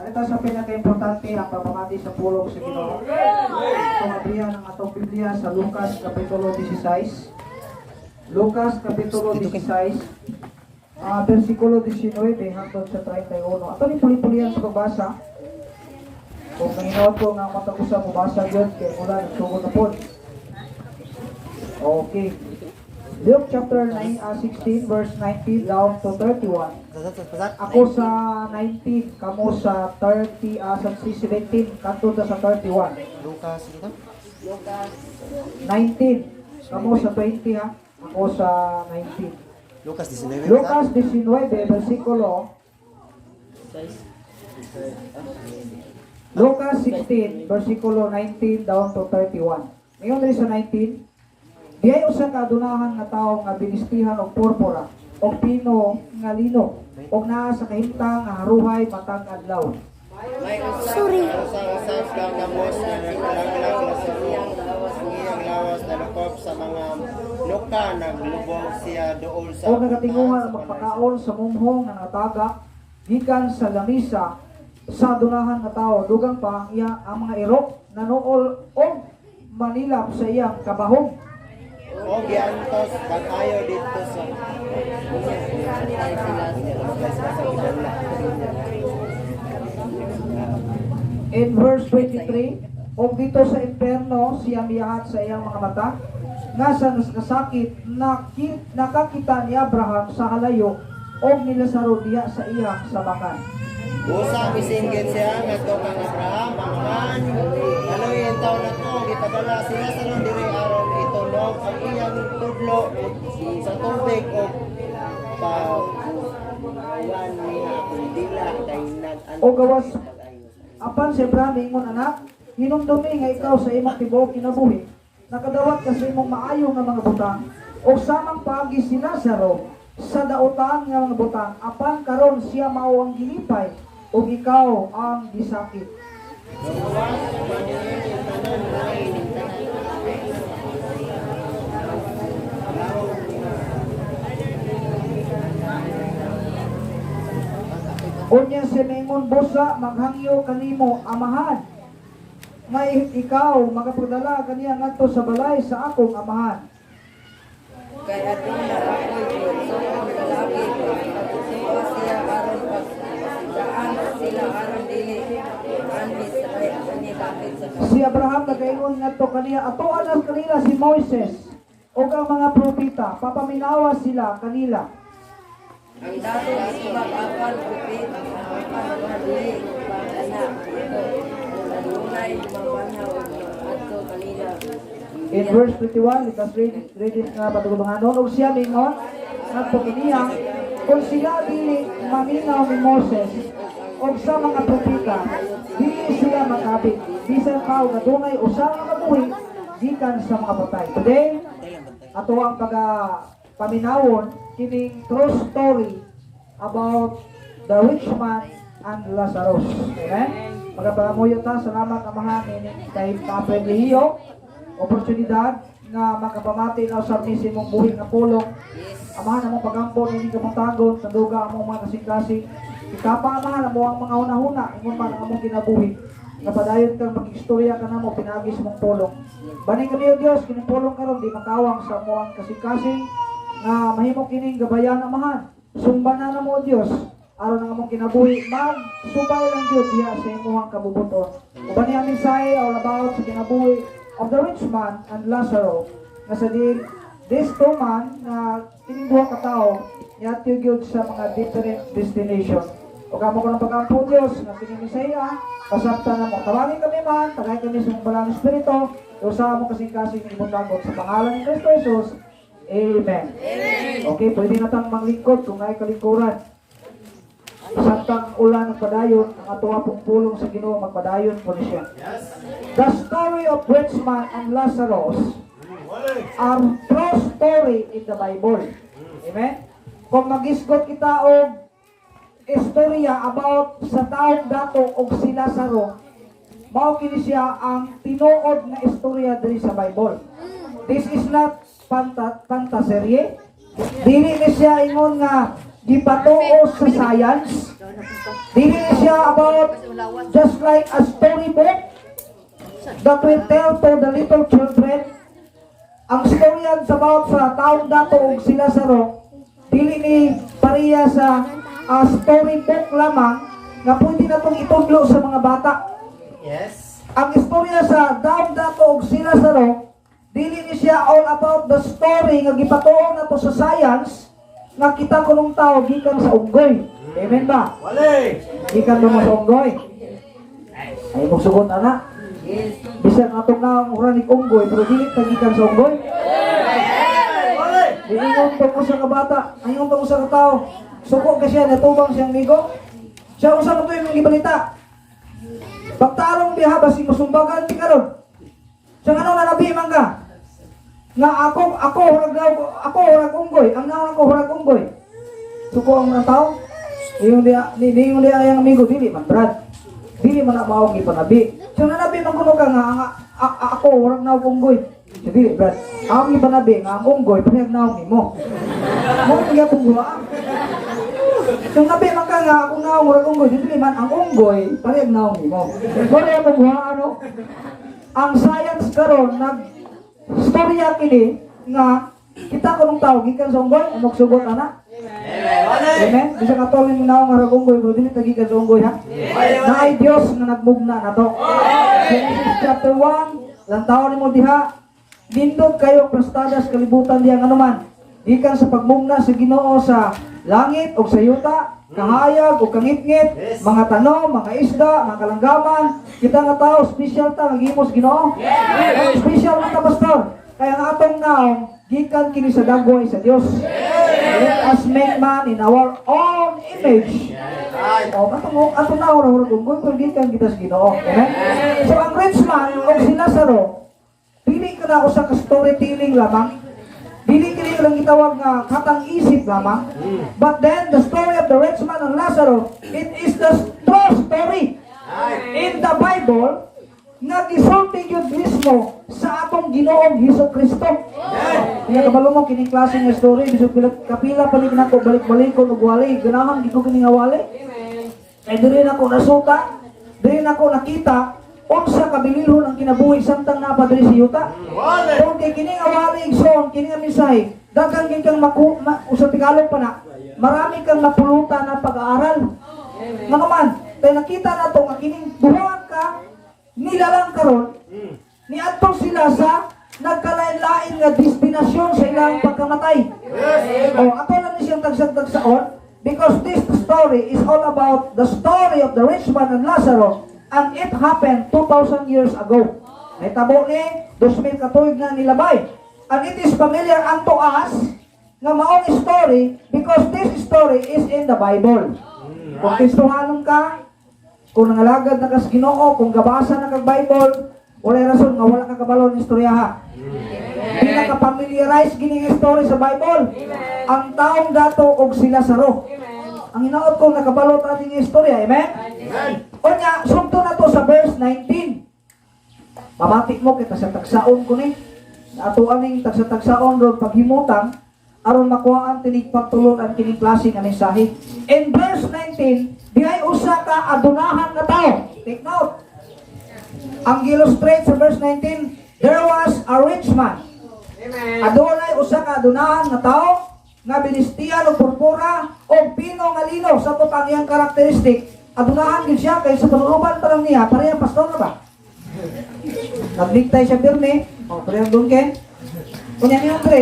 Ano ta sa pinaka-importante, ang pamamati sa pulong sa Ginoo. Atong abrihan ang atong Biblia sa Lucas Kapitulo 16. Lucas Kapitulo 16, versikulo 19 hangtod sa 31. Ato ni puli-pulihan sa pagbasa. Kung nanginaw ko nga matag usa mobasa gyud kay mula nagsugod na pod. Okay. Luke chapter 9, 16 verse 19 down to 31. Ako sa 19, kamo sa 30, sa 17, kanto ta sa 31. Lucas dito? 19, kamo sa 20 ha, ako sa 19. Lucas 19. Lucas 19, versikulo Lucas 16, versikulo 19 down to 31. Ngayon diri sa 19, diay usa ka adunahan nga tawo nga binistihan og purpura og pino nga lino og naa sa kahimtang nga haruhay matag adlaw. Sorry. Usang usang ka gamos nga nagkalaglag Lazaro. Ang iyang lawas nalukop sa mga luka, naglubog siya dool sa O nagatinguha ang magpakaon sa mumhong nga nataga gikan sa lamisa sa adunahan nga tawo. Dugang pa ang iya ang mga iro nanuol og manilap sa iyang kabahong. O giantos pag-ayo didto sa. In verse 23, og dito sa imperno siya miyahat sa iyang mga mata, nga sa kasakit nakakita ni Abraham sa halayo og ni Lazaro diha sa iyang sabakan. Busa misinggit siya ngadto kang Abraham, "Amahan, kaloy taon nako, gipadala si Lazaro diri aron itunog ang iyang tudlo sa tubig og pabugawan niya akong dila kay nag O gawas. Apan si Abraham ingon, "Anak, hinumdumi nga ikaw sa imong tibuok kinabuhi nakadawat ka sa imong maayo nga mga butang og samang paagi si Lazaro sa dautan nga mga butang, apan karon siya mao ang gilipay ug ikaw ang gisakit." Gawas maniini tanan lain. Lawom niya. Unya siya mingon, "Busa maghangyo kanimo, amahan, nga ikaw makapagdala kaniya ngadto sa balay sa akong amahan." Kay aduna ako'y 8 ka lalaki, pagsuwa siya aron pagsidaan sila aron dili anhi sa ani dapit sa Si Abraham nagaingon ngadto kaniya, "Atoa na kanila si Moises ug ang mga propeta, papaminawa sila kanila." Ang dato isubag apan propeta, apan mga dili pa ana ito adunay mabanhaw og adto kanila. In verse 21, let us read it nga patugulunganon. Ug siya mingon ngadto kaniya, "Kung sila dili maminaw ni Moses ug sa mga propeta, dili sila makabit, bisan pa og adunay usa nga mabuhi gikan sa mga patay." Today, ato ang pag paminawon kining true story about the rich man and Lazarus. Amen? Magapangamuyo ta. Salamat, Amahan, ining kay kapribilehiyo, oportunidad nga makapamati na usab ni sa imong buhi nga pulong. Amahan, among pagampo nining kabuntagon, tanduga among mga kasing-kasing. Ikapa, Amahan, amo ang mga hunahuna, ingon man ang among kinabuhi. Nga padayon kang mag-istorya ka namo pinaagi sa imong pulong. Bani kami, O Dios, kining pulong karon di makawang sa among kasing-kasing nga mahimo kining gabayan, Amahan. Sumba na namo, O Dios, aron ang among kinabuhi magsubay lang gyud diha sa imong kabubuton. Uban ni ang mensahe all about sa kinabuhi of the rich man and Lazarus, nga sa diin this two man nga kining duha ka tawo niadto gyud sa mga different destination. Ug amo ko ng pagampo, Dios, nga kining mensahe pasabtan namo. Tawagin kami man, tagay kami sa imong Balaang Espiritu, usa mo kasing-kasing ibuntagon sa pangalan ni Kristo Jesus. Amen. Okay, pwede na tang manglingkod kung naay kalingkuran. Samtang ulan nagpadayon, ang atoa pong pulong sa Ginoo magpadayon po ni siya. The story of rich man and Lazarus are true story in the Bible. Amen? Kung magisgot kita og istorya about sa taong dato og si Lazaro, mao kini siya ang tinuod nga istorya diri sa Bible. This is not pantaserye. Dili ni siya ingon nga gipatuo sa science. Dili siya about just like a storybook that we tell to the little children. Ang storya sa about sa taong dato ug si Lazaro, dili ni pareha sa storybook lamang nga pwede natong itudlo sa mga bata. Ang istorya sa taong dato ug si Lazaro, dili ni siya all about the story nga gipatuo nato sa science nga kita kunong tao gikan sa unggoy. Amen ba? Wale! Gikan ba mo sa unggoy? Ay mo sugot ana. Yes. Bisan atong naong uranig unggoy, pero dili ta gikan sa unggoy. Wale! Ingon pa mo sa kabata, ingon pa mo sa katao. Suko ka siya, natubang siyang migo. Siya usa mo to yung gibalita. Pagtarong biha basi musumbagan ti karon. Siya ngano na nabi man ka? Nga ako hurag daw, ako hurag unggoy, ang naon ako hurag unggoy. Suko ang mga tao. Iyong di ni ni yung di ayang amigo, dili man, Brad. Dili man na maong ipanabi. Siya nanabi man kuno ka nga ang ako hurag naog unggoy. Siya dili, Brad. Ang ipanabi nga ang unggoy parehag naong nimo. Mo gyapon guwa. Kung nabi man ka nga akong naong murag unggoy, dili man ang unggoy parehag naong nimo. Mo na akong guwa ano? Ang science karon nag storya kini nga kita kunong tao gikan sa unggoy, ang magsugot ana. Amen. Bisa ka tol ning naong nga unggoy, pero dili ta gikan sa unggoy, ha. Naay Dios nga nagmugna nato. Genesis chapter 1, lantaw nimo diha. Nindot kayo prastadas kalibutan diha nganuman. Gikan sa pagmugna sa Ginoo sa langit ug sa yuta, kahayag ug kangitngit, mga tanom, mga isda, mga kalanggaman, kita nga tao special ta nga gihimo sa Ginoo. Special man ta, pastor. Kaya ang atong naong gikan kini sa dagway sa Dios. Let us make man in our own image. O, atong naong ra hurag unggoy, pero gikan kita sa Ginoo. Amen? So ang rich man o si Lazaro, dili ka na usa ka storytelling lamang. Dili kini lang gitawag nga katang isip lamang. But then the story of the rich man and Lazarus, it is the true story in the Bible nga gisulti gyud mismo sa atong Ginoong Hesus Kristo. Kaya kabalo mo kining klase nga story, bisag pila kapila pa ni nako balik-balikon og wali, ganahan gid ko kini nga wali. Kay diri nako nasuta, diri nako nakita unsa kabililhon ang kinabuhi samtang naa pa diri sa yuta. Wale! Kung kay kini nga wali, igsoon, kini nga mensahe, daghan gid kang maku ma, sa Tagalog pa na, marami kang napulutan na pag-aaral. Ngano man, kay nakita nato nga kining duha ka nilalang karon, niadto sila sa nagkalain-lain nga destinasyon sa ilang pagkamatay. O, ato lang ni siyang tagsag-tagsaon because this story is all about the story of the rich man and Lazarus, and it happened 2,000 years ago. Nahitabo ni 2,000 katuig na nilabay. And it is familiar unto us nga maong story because this story is in the Bible. Kung Kristohanon ka, kung nangalagad na kas Ginoo, kung gabasa na kag Bible, walay rason nga wala ka kabalo ng istoryaha. Pinaka-familiarize gini nga story sa Bible. Ang taong dato og si Lazaro. Ang hinaot ko nakabalo ta ating istorya. Amen? Unya, sugto na to sa verse 19. Mamati mo kita sa tagsaon ko ni. Ato aning tagsa-tagsaon ron paghimutang aron makuhaan tinig pagtulon ang kining klase nga mensahe. In verse 19, dihay usa ka adunahan nga tao. Take note. Ang illustrate sa verse 19, there was a rich man. Adunay usa ka adunahan nga tao nga binistian og purpura og pino nga lino sa ang iyang karakteristik. Adunahan gid siya kay sa panuruban pa lang niya, parehang pastor na ba? Nagniktay siya pirmi, o parehang dungken. Unya ni Andre,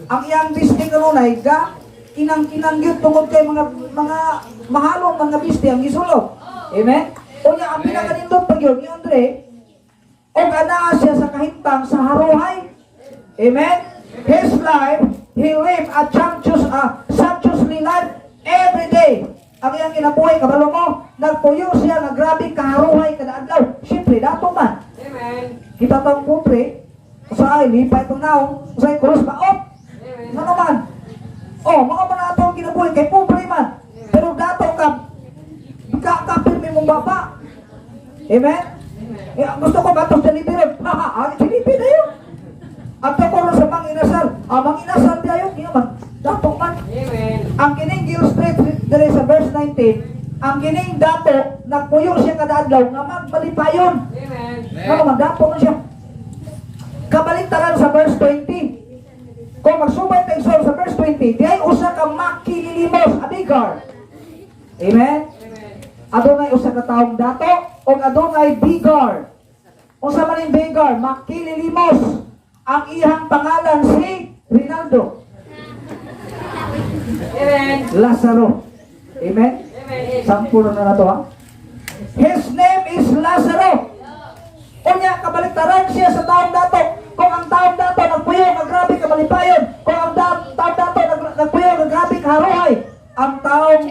ang iyang bisti kanunay ga kinang-kinang gyud tungod kay mga mahalong mga bisti ang gisulog. Amen? Unya ang pinakanindot pa gyud ni Andre, og anaa siya sa kahimtang sa haruhay. Amen? His life, he lived a sumptuously life every day. Ang iyang kinabuhi, kabalo mo, nagpuyo siya nga grabe kaharuhay kada adlaw. Siyempre, dato man. Kita tang pobre, usahay, lipay itong naong, usahay, kuros maop. Ano man? Oh, mga man ato ang kinabuhi, kay pobre man. Pero dato ka, ka pirmi mong baba. Amen? Eh, gusto ko ba itong delivery? Ha, ha, ah, delivery na yun. At ko ron sa Mang Inasal. Ah, Mang Inasal di ayo, kaya man, dato man. Ang kining illustrate 19, ang kining dato, nagpuyo siya kada adlaw nga magmalipayon. Nga magdato man siya. Kabaliktaran sa verse 20. Kung magsubay tayo sa verse 20, diay usa ka makililimos, a beggar. Amen? Adunay usa ka taong dato o adunay beggar. Unsa man ning beggar? Makililimos. Ang iyang pangalan si Rinaldo. Lazaro. Amen? Sample na na to, ha? His name is Lazaro. Unya, kabaliktaran siya sa taong dato. Kung ang taong dato nagpuyo nga grabe kamalipayon, kung ang taong dato nagpuyo nga grabe kaharuhay, ang taong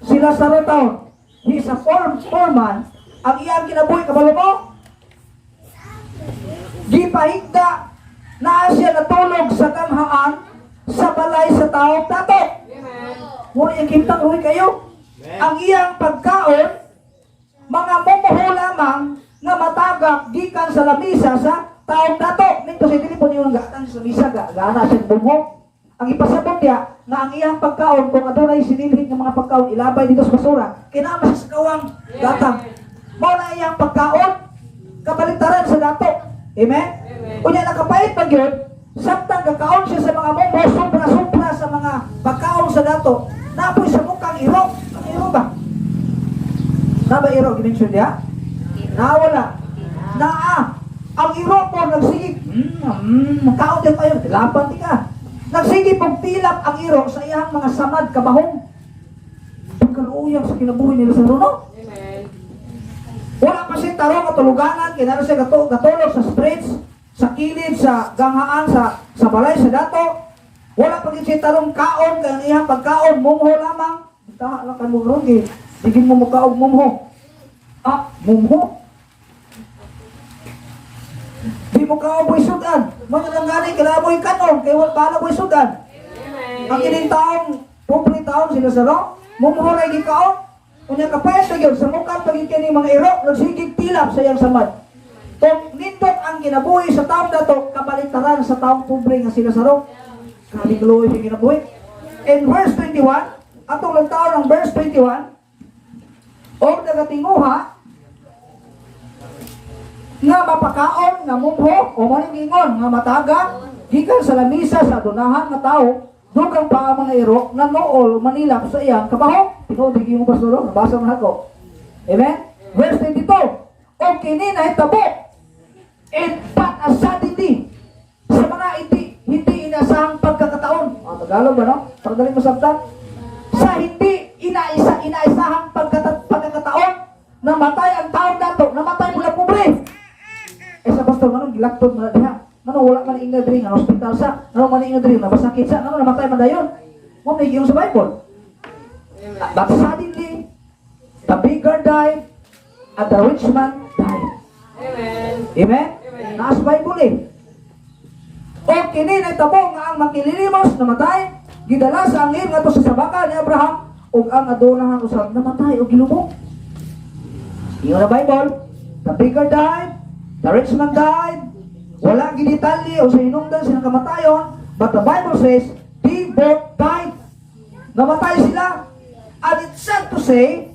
si Lazaro taon, he is a poor man, ang iyang kinabuhi, kabalo mo, gipahigda naa siya natulog sa ganghaan sa balay sa taong dato. Muna yung kimtang ruhi kayo. Ang iyang pagkaon, mga mumuho lamang nga matagak gikan sa lamisa sa taong dato. Nito sa dili po niyo gatang sa lamisa, gana siya bumho. Ang ipasabot niya nga ang iyang pagkaon, kung adunay sinilhin ng mga pagkaon, ilabay dito sa basura, kinama siya sa kawang gatang. Mao na iyang pagkaon, kabaliktaran sa dato. Amen? Unya nakapait pa gyud, samtang kakaon siya sa mga mumho, sobra-sobra sa mga pagkaon sa dato, napoy sa mukhang iro. Ang iro ba? Na ba iro gimension diya? Nawala. Naa. Ang iro po nagsige, kaon din tayo, tilapan ti ka. Nagsige pong tilap ang iro sa iyang mga samad kabahong. Pagkaluyang sa kinabuhi nila sa no? Wala pa siya tarong katuluganan, kinara siya gatulog sa streets, sa kilid, sa ganghaan, sa balay, sa dato. Wala pa gid siya tarong kaon, kaya ang iyang pagkaon, mumho lamang. Taha lang ka mo ron, eh. Digin mo mukaog mumho. Ah, mumho? Di mo kaog boy sudan. Mga lang gani, kailangan mo kanon, kaya wala bala boy sudan. Ang ining taong, pobre taong sila sa ro, mumho ra gikaon. Unya kapayas na gyud sa mukha pagin kini mga iro, nagsigig tilap sa iyang samad. Kung nindot ang kinabuhi sa taong dato, kabaliktaran sa taong pobre nga sila sa ro. Grabe kaluoy sa kinabuhi. In verse 21, atong lang taon ang verse 21, og nagatinguha nga mapakaon nga mumho o maningingon nga mataga gikan sa lamisa sa adunahan nga tawo, dugang pa ang mga iro nga nool manilap sa iyang kabahong. Tinuod mo, pastor, nabasa man ako. Amen. Verse 22, o kini nahitabo and but a suddenly, sa mga hindi hindi inasahang pagkakataon. Ah, Tagalog ba, no? Para dali masabtan. Sa hindi inaisahang pagkakataon, namatay ang taong dato, namatay mula pobre. Eh sa pastor, manong gilaktod man na diha? Manong wala man inga diri nga hospital sa? Manong man inga diri nabasakit sa? Manong namatay man dayon? Mo may sa Bible. But suddenly, the beggar died and the rich man died. Amen? Nasa Bible eh. O kini nahitabo nga ang makililimos namatay, gidala sa anghel ngadto sa sabaka ni Abraham, ug ang adunahan usab namatay og gilubong. Ingon na Bible, the beggar died, the rich man died, wala gidetalye o sa hinungdan silang kamatayon, but the Bible says, they both died. Namatay sila. And it's sad to say,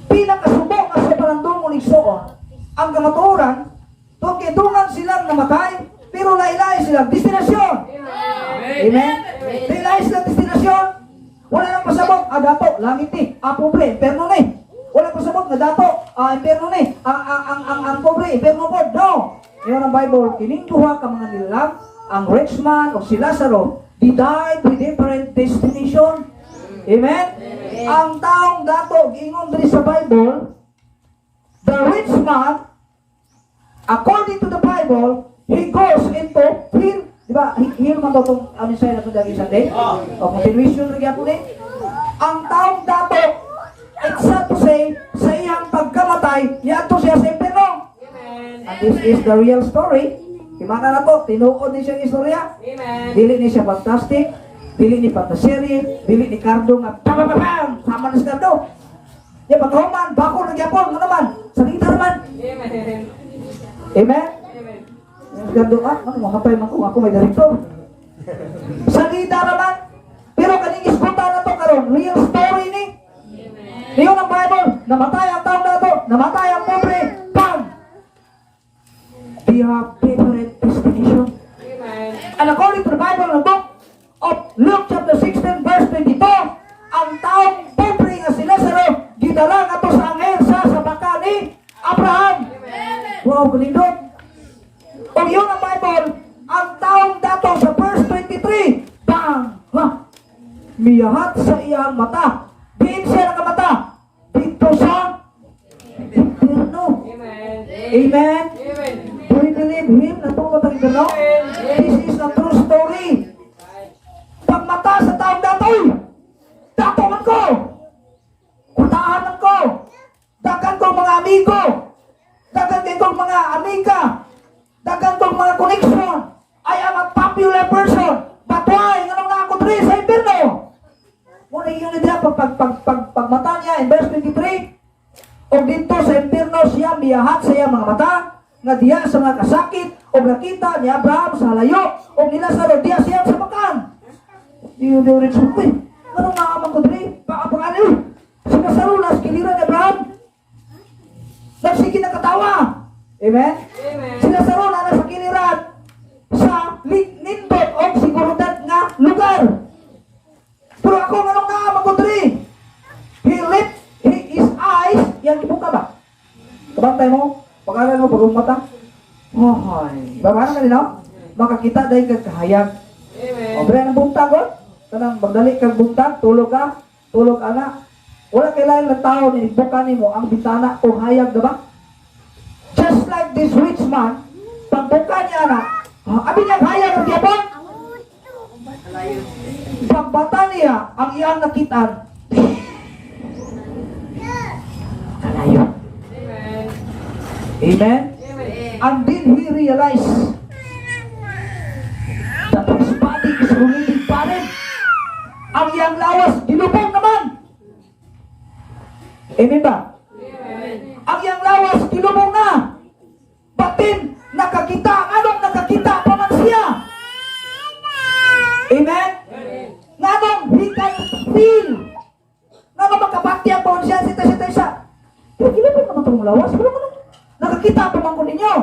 pinakasubo nga sa panandong igsoon, ang kamatuoran, tungkol dungan silang namatay, pero lailay silang destinasyon. Amen? Lailay silang destinasyon. Wala nang pasabot, ah, dato, langit ni, ah, pobre, imperno ni. Wala pasabot nga dato, ah, imperno ni, ang pobre, imperno po. No! Ingon ang Bible, kining duha ka mga nilalang, ang rich man o si Lazaro, they died with different destination. Amen? Ang taong dato, giingon diri sa Bible, the rich man, according to the Bible, he goes into hell. Di ba? Hell man daw itong ano sa'yo na itong daging Sunday? O, continuation rin gyapon eh. Ang taong dato, it's sad to say, sa iyang pagkamatay, yato siya sa impyerno. And this is the real story. Imana na to, tinuod ni siyang istorya. Dili ni siya fantastic, dili ni fantasy, dili ni Cardo nga pam pam pam, sama na si Cardo. Ya pagkahuman, bako na gyapon, ano naman? Salita naman. Amen? Si Cardo, ah, ano, makapay man ko, ako may director. Salita naman. Pero kaning isgutan na to. karon, real story ni. Niingon ang Bible, namatay ang taong dato, namatay ang pobre, bam! They have different destination. And according to the Bible, in the book of Luke chapter 16 verse 22, ang taong pobre nga si Lazaro, gidala ngadto sa anghel sa sabakan ni Abraham. Wow, kanindot. O ingon ang Bible, ang taong dato sa verse 23, bang! Ha? Miyahat sa iyang mata. Diin siya nakamata. Didto sa impyerno. Amen. Do you believe him? Natuo ang impyerno? This is a true story. Pagmata sa taong datoy, dato man ko. Kutahan man ko. Daghan kong mga amigo. Daghan kay kong mga amiga. Daghan kong mga connection. I am a popular person. But why? Nganong naa ko diri sa impyerno? Mao na ingon niya pag pagmata niya in verse 23, o didto sa impyerno siya miyahat sa iyang mga mata nga diha sa mga kasakit, og nakita ni Abraham sa layo og ni Lazaro diha siya sa sabakan. Di di rin uy, nganong naa man ko diri? Baka pang uy. Si Lazaro nasa kiliran ni Abraham. Nagsige nakatawa. Amen? Si Lazaro na nasa kiliran sa nindot o siguridad nga lugar. Pero ako, nganong naa man ko diri? He lift his eyes, yang ibuka ba? Kabantay mo, pag-aral mo, pag mata. Hoy, baba na kanino? Makakita dahil kag kahayag. O, bre, ang buntag, oh. Kanang magdali kag buntag, tulog ka, tulog ana. Wala kailangan ng tao ni buka nimo ang bintana o hayag, diba? Just like this rich man, pagbuka niya na, abi niya hayag ang gyapon. Pagbata niya, ang iyang nakitaan, kalayo. Amen? And then he realized that his body is already barren. Ang iyang lawas, gilubong naman. Amen ba? Ang iyang lawas, gilubong na. Batin, nakakita. Anong nakakita pa man siya? Amen? Nganong he can feel. Nganong makabatyag pa man siya, sita sita siya. Pero gilubong naman itong lawas. Pero anong nakakita pa man ko ninyo?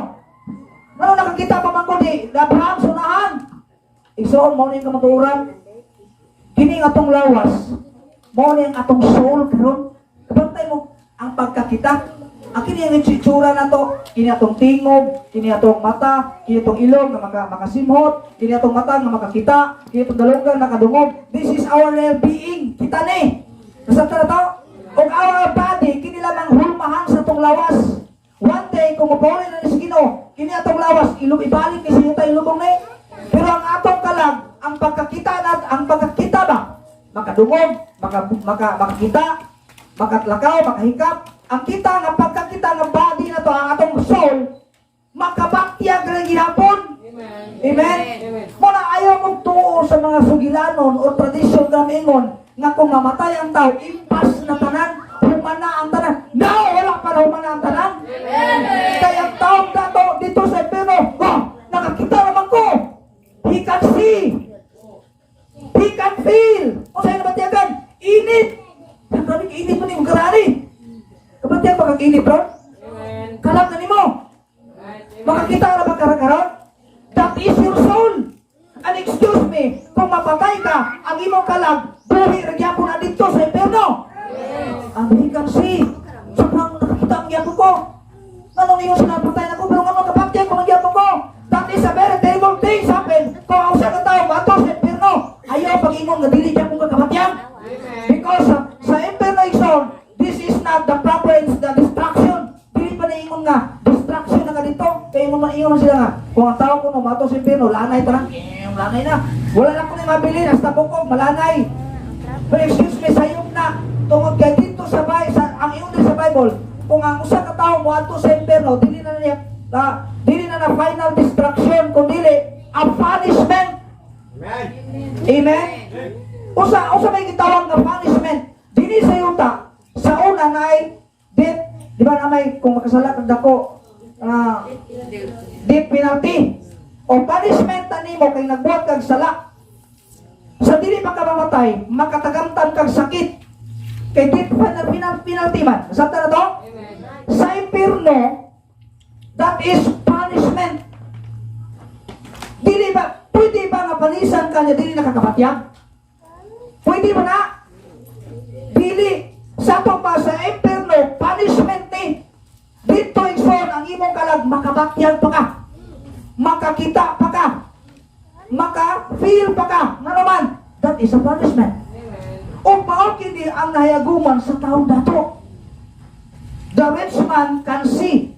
Nganong nakakita pa man ko ni Abraham sa unahan? Igsoon, mao ni ang kamatuoran. Kini ang atong lawas, mao ni ang atong soul karon. Kabantay mo ang pagkakita. Ang kini ang itsura nato, kini atong tingog, kini atong mata, kini atong ilong nga makasimhot, kini atong mata nga makakita, kini atong dalunggan makadungog. This is our real being. Kita ni. Nasabtan na to? Ug our body kini lamang hulmahan sa atong lawas. One day kung mapauli na ni sa Ginoo, kini atong lawas ilog ibalik ni siya tayo ilubong ni. Pero ang atong kalag, ang pagkakita nat, ang pagkakita ba? Makadungog, makakita, makatlakaw, makahikap. Ang kita nga pagkakita ng body na to, ang atong soul, makabatyag rin gihapon. Amen. Mao na ayaw mong tuo sa mga sugilanon o tradisyon nga mingon nga kung mamatay ang tao, impas na tanan, humana ang tanan. No, wala pa na humana ang tanan. Kaya ang taong dato didto sa impyerno, oh, nakakita naman ko. He can see. He can feel. O sa'yo nabatyagan, init. Grabe, init mo ni Garani. Kabatyan ba kang init, bro? Kalam na nimo. Makakita ka na ba karon? That is your soul. And excuse me, kung mapatay ka, ang imong kalag, buhi ra gyapon na didto sa impyerno. And he can see. Sobrang nakakita ang gyapon ko. Nganong ingon sila patay na ko, pero nga makabatyag ko ang gyapon ko. That is a very terrible thing happen. Kung ang usa ka tawo maadto sa impyerno, ayaw pag-ingon nga dili gyapon ka kabatyag. Because sa impyerno, igsoon, this is not the proper the destruction. Dili pa na ingon nga destruction na nga didto. Kaya ingon man ingon man sila nga kung ang tao kuno maadto sa impyerno, lanay ta lang. Eh, lanay na. Wala na ko ni mabilin hasta bukog malanay. But excuse me, sayop na tungod kay didto sa ang ingon din sa Bible, kung ang usa ka tawo moadto sa impyerno, dili na niya dili na na final destruction kundi a punishment. Amen. Amen. Usa usa may gitawag nga punishment dinhi sa yuta sa una na ay death, di ba, na may kung makasala kag dako death penalty o punishment na nimo kay nagbuhat kag sala sa dili pa ka mamatay. mamatay, makatagamtam kag sakit. Kay death final, final, penalty man. Nasabtan nato? Sa impyerno, that is punishment. Dili ba, pwede ba nga panisan ka niya, dili nakakabatyag? Pwede ba na? Dili. Sa ato pa sa impyerno, punishment ni. Dito, igsoon, ang imong kalag, makabatyag pa ka. Makakita pa ka. Maka-feel pa ka. Nga naman, that is a punishment. O mao kini ang nahayaguman sa taong dato. The rich man can see.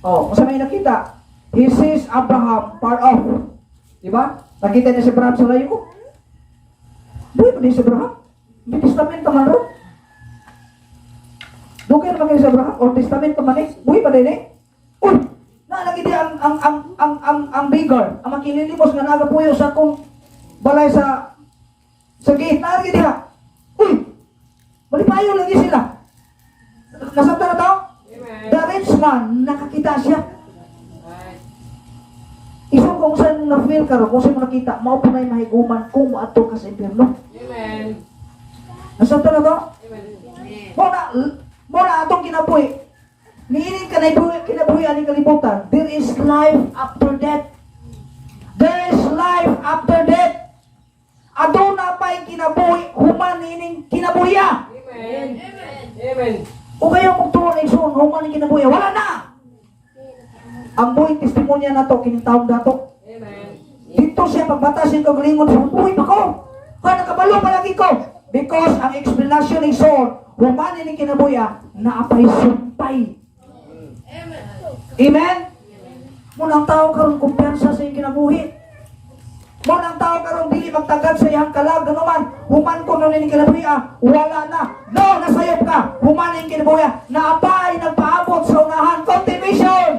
Oh, sa may nakita, he sees Abraham far off. Di ba? Nakita niya si Abraham sa layo. Oh, buhay pa din si Abraham. May testamento man ron. Dugay naman kayo si Abraham, Old Testament man eh. Buhay pa din eh. Uy, naalagi di ang beggar, ang makililimos nga nagapuyo sa akong balay sa gate. Naalagi diha. Uy, malipayo lagi sila. Nasabtan nato? The rich man, nakakita siya. Isang kung saan mo na-feel karon, kung saan mo nakita, mao pa na'y mahiguman kung moadto ka sa impyerno. Nasabtan nato? Mao na atong kinabuhi. Niining kinabuhi, kinabuhi aning kalibutan, there is life after death. There is life after death. Aduna pa'y kinabuhi, human niining kinabuhiya. O kayo kung tuon igsoon, human ning kinabuhi, wala na. Ang buhay testimonya nato kining taong dato. Dito siya pagbata siya kagalingon sa buhay pa ko. Kaya nakabalo palagi ko. Because ang explanation ni Saul, human ni kinabuya, naapay sumpay. Amen? Mao nang tao karon kumpiyansa sa iyang kinabuhi. Mao nang tao karon dili magtagad sa iyang kalag ganuman. Human ko na ning kinabuhi, wala na. No, nasayop ka. Human ning kinabuhi, naapay nagpaabot sa unahan. Continuation.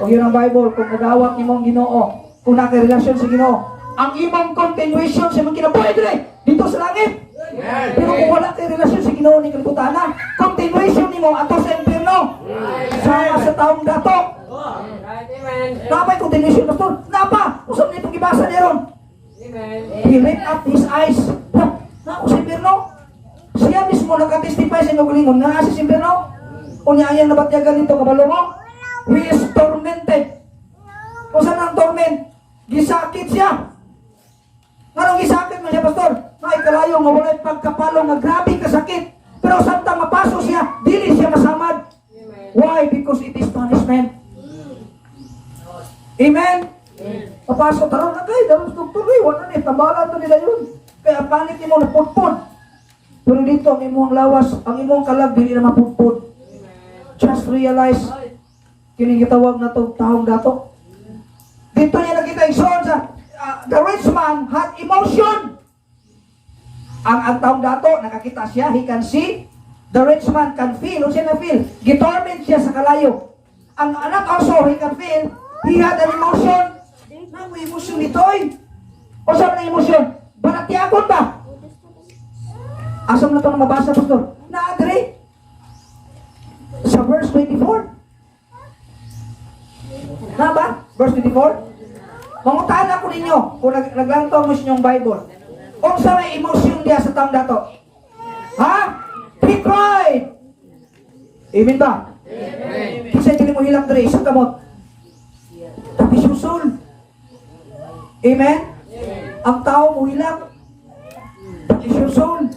O yun ang Bible, kung nadawat nimo ang Ginoo, kung nakarelasyon sa Ginoo, ang imong continuation sa imong kinabuhi dire dito sa langit. Pero kung wala kay relasyon sa Ginoo ni kalibutan na, continuation nimo ato sa impierno. Sama sa taong dato. Napay continuation, pastor. Napa! Usap nitong gibasa niya ron. He lift up his eyes. Ha? Na ako sa impierno. Siya mismo nakatestify sa inyong galingon nga sa impierno. Unya ayang nabatyagan nito kabalo mo. He is tormented. Kung saan ang torment? Gisakit siya. Nganong gisakit man siya, pastor? Nga ikalayo nga walay pagkapalo nga grabe kasakit. Pero samtang mapaso siya, dili siya masamad. Why? Because it is punishment. Amen? Papasok, tarong na kay, darong sa doktor, eh, wala ni, tambalan to nila yun. Kaya panit nimo napudpud. Pero dito, ang imong lawas, ang imong kalag, dili na mapudpud. Just realize, kini gitawag na to, taong dato. Dito niya nakita igsoon sa, the rich man had emotion. Ang taong dato, nakakita siya, he can see. The rich man can feel. Ano siya na feel? Gitorment siya sa kalayo. Ang anak also, he can feel. He had an emotion. Na mo emosyon nito eh. O saan na emosyon? Balatyagon ba? Asa mo na ito na mabasa, pastor? Na-agree? Sa verse 24. Na ba? Verse 24? Mangutaan ako ninyo kung naglantaw mo sa inyong Bible. Unsa may emosyon diya sa taong dato? Ha? He cried. Amen ba? Kasi dili mo hilak diri isang kamot. Tapos yung soul. Amen? Ang tao mo hilak. That is your soul.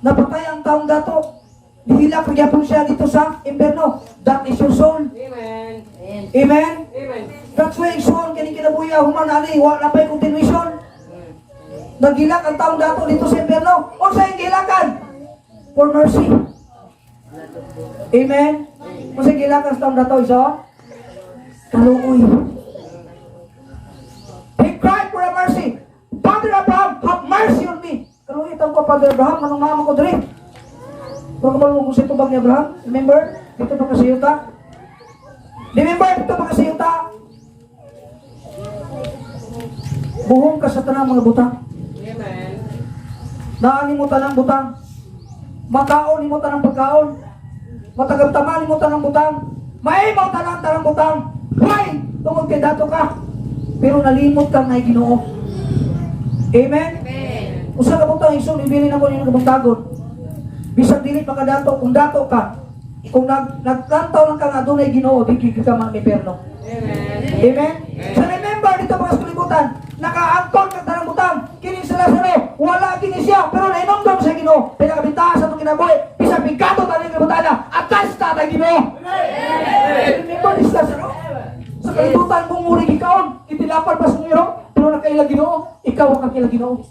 Napatay ang taong dato. Nihilak gyapon siya dito sa impyerno. That is your soul. Amen. Amen? Amen. That's why igsoon kini kinabuya human ani wala pa'y continuation. Nagilak ang taong dato dito sa impyerno. Unsa yung gilakan? For mercy. Amen? Unsa yung gilakan sa taong dato iso? Kaluoy. He cried for a mercy. Father Abraham, have mercy on me. Kaluoy tawag ko, Father Abraham, anong mama ko diri? Baka mo kung sa tubag ni Abraham? Remember? Dito pa kasi yuta? Remember? Dito pa kasi yuta? Buhong ka sa tanang mga butang. Amen. Naan mo tanang butang. Makaon nimo tanang pagkaon. Matagamtaman nimo tanang butang. Maimo tanang tanang butang. Why? Tungod kay dato ka. Pero nalimot ka nga Ginoo. Amen? Amen. Usa ka butang, igsoon, ibilin ako ninyo kabuntagon. Bisan dili pa ka dato, kung dato ka, kung naglantaw lang ka nga adunay Ginoo, di gyud ka ma-impyerno. Amen. So remember dito, mga kalibutan, nakaangkon kag tanang butang, kini sila Lazaro, wala kini siya, pero nahinomdom sa Ginoo, pinakabintaha sa atong kinabuhi, bisan pigkato taning kalibutan, atas ta ta Ginoo. Remember this Lazaro? Sa kalibutan mong uri gikaon, itilapan pa sa ngiro, pero nakaila Ginoo, ikaw ang kakila Ginoo.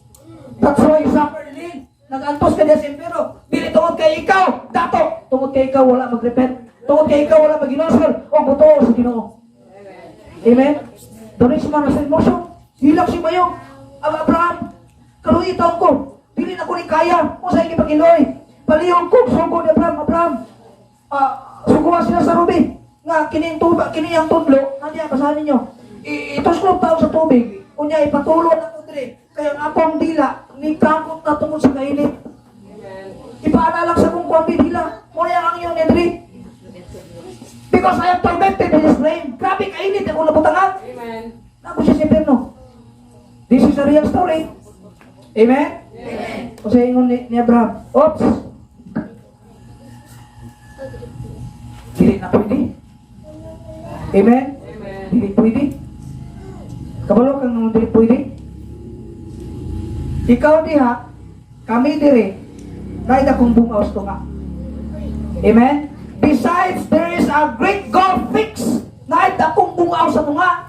That's why you suffer din. Nag-antos ka diya sa impyerno. Dili tungod kay ikaw, dato. Tungod kay ikaw wala mag-repent. Tungod kay ikaw wala mag-ginusol o buto sa Ginoo. Amen? The rich man was in motion. Hilak si Mayo. Ang Abraham, kaluoy taon ko. Dili na ko ni kaya. Kung sa inyo pagiloy. Palihog ko, sugo ni Abraham, Abraham. Ah, suguan sila sa rubi. Nga, kining tuba, kini ang tudlo. Nandiyan, basahan ninyo. Ituslob tao sa tubig. Unya, ipatulo na ko dire. Kaya ang akong dila, ni kakot na tungod sa kainit. Ipaana lang sa kong kuwan dila. Muna ang iyong diri. Because I am tormented in this flame. Grabe kainit ako nabutangan. Amen. Naku siya sa impyerno. This is a real story. Amen? Amen. Kasi ingon ni Abraham, "Oops! Dili na pwede." Amen? Amen. Dili pwede. Kabalo kang nung dili pwede. Ikaw diha, kami dire, kahit akong bungaw to nga. Amen? Besides, there is a great gulf fix. Naay akong bungaw sa tunga.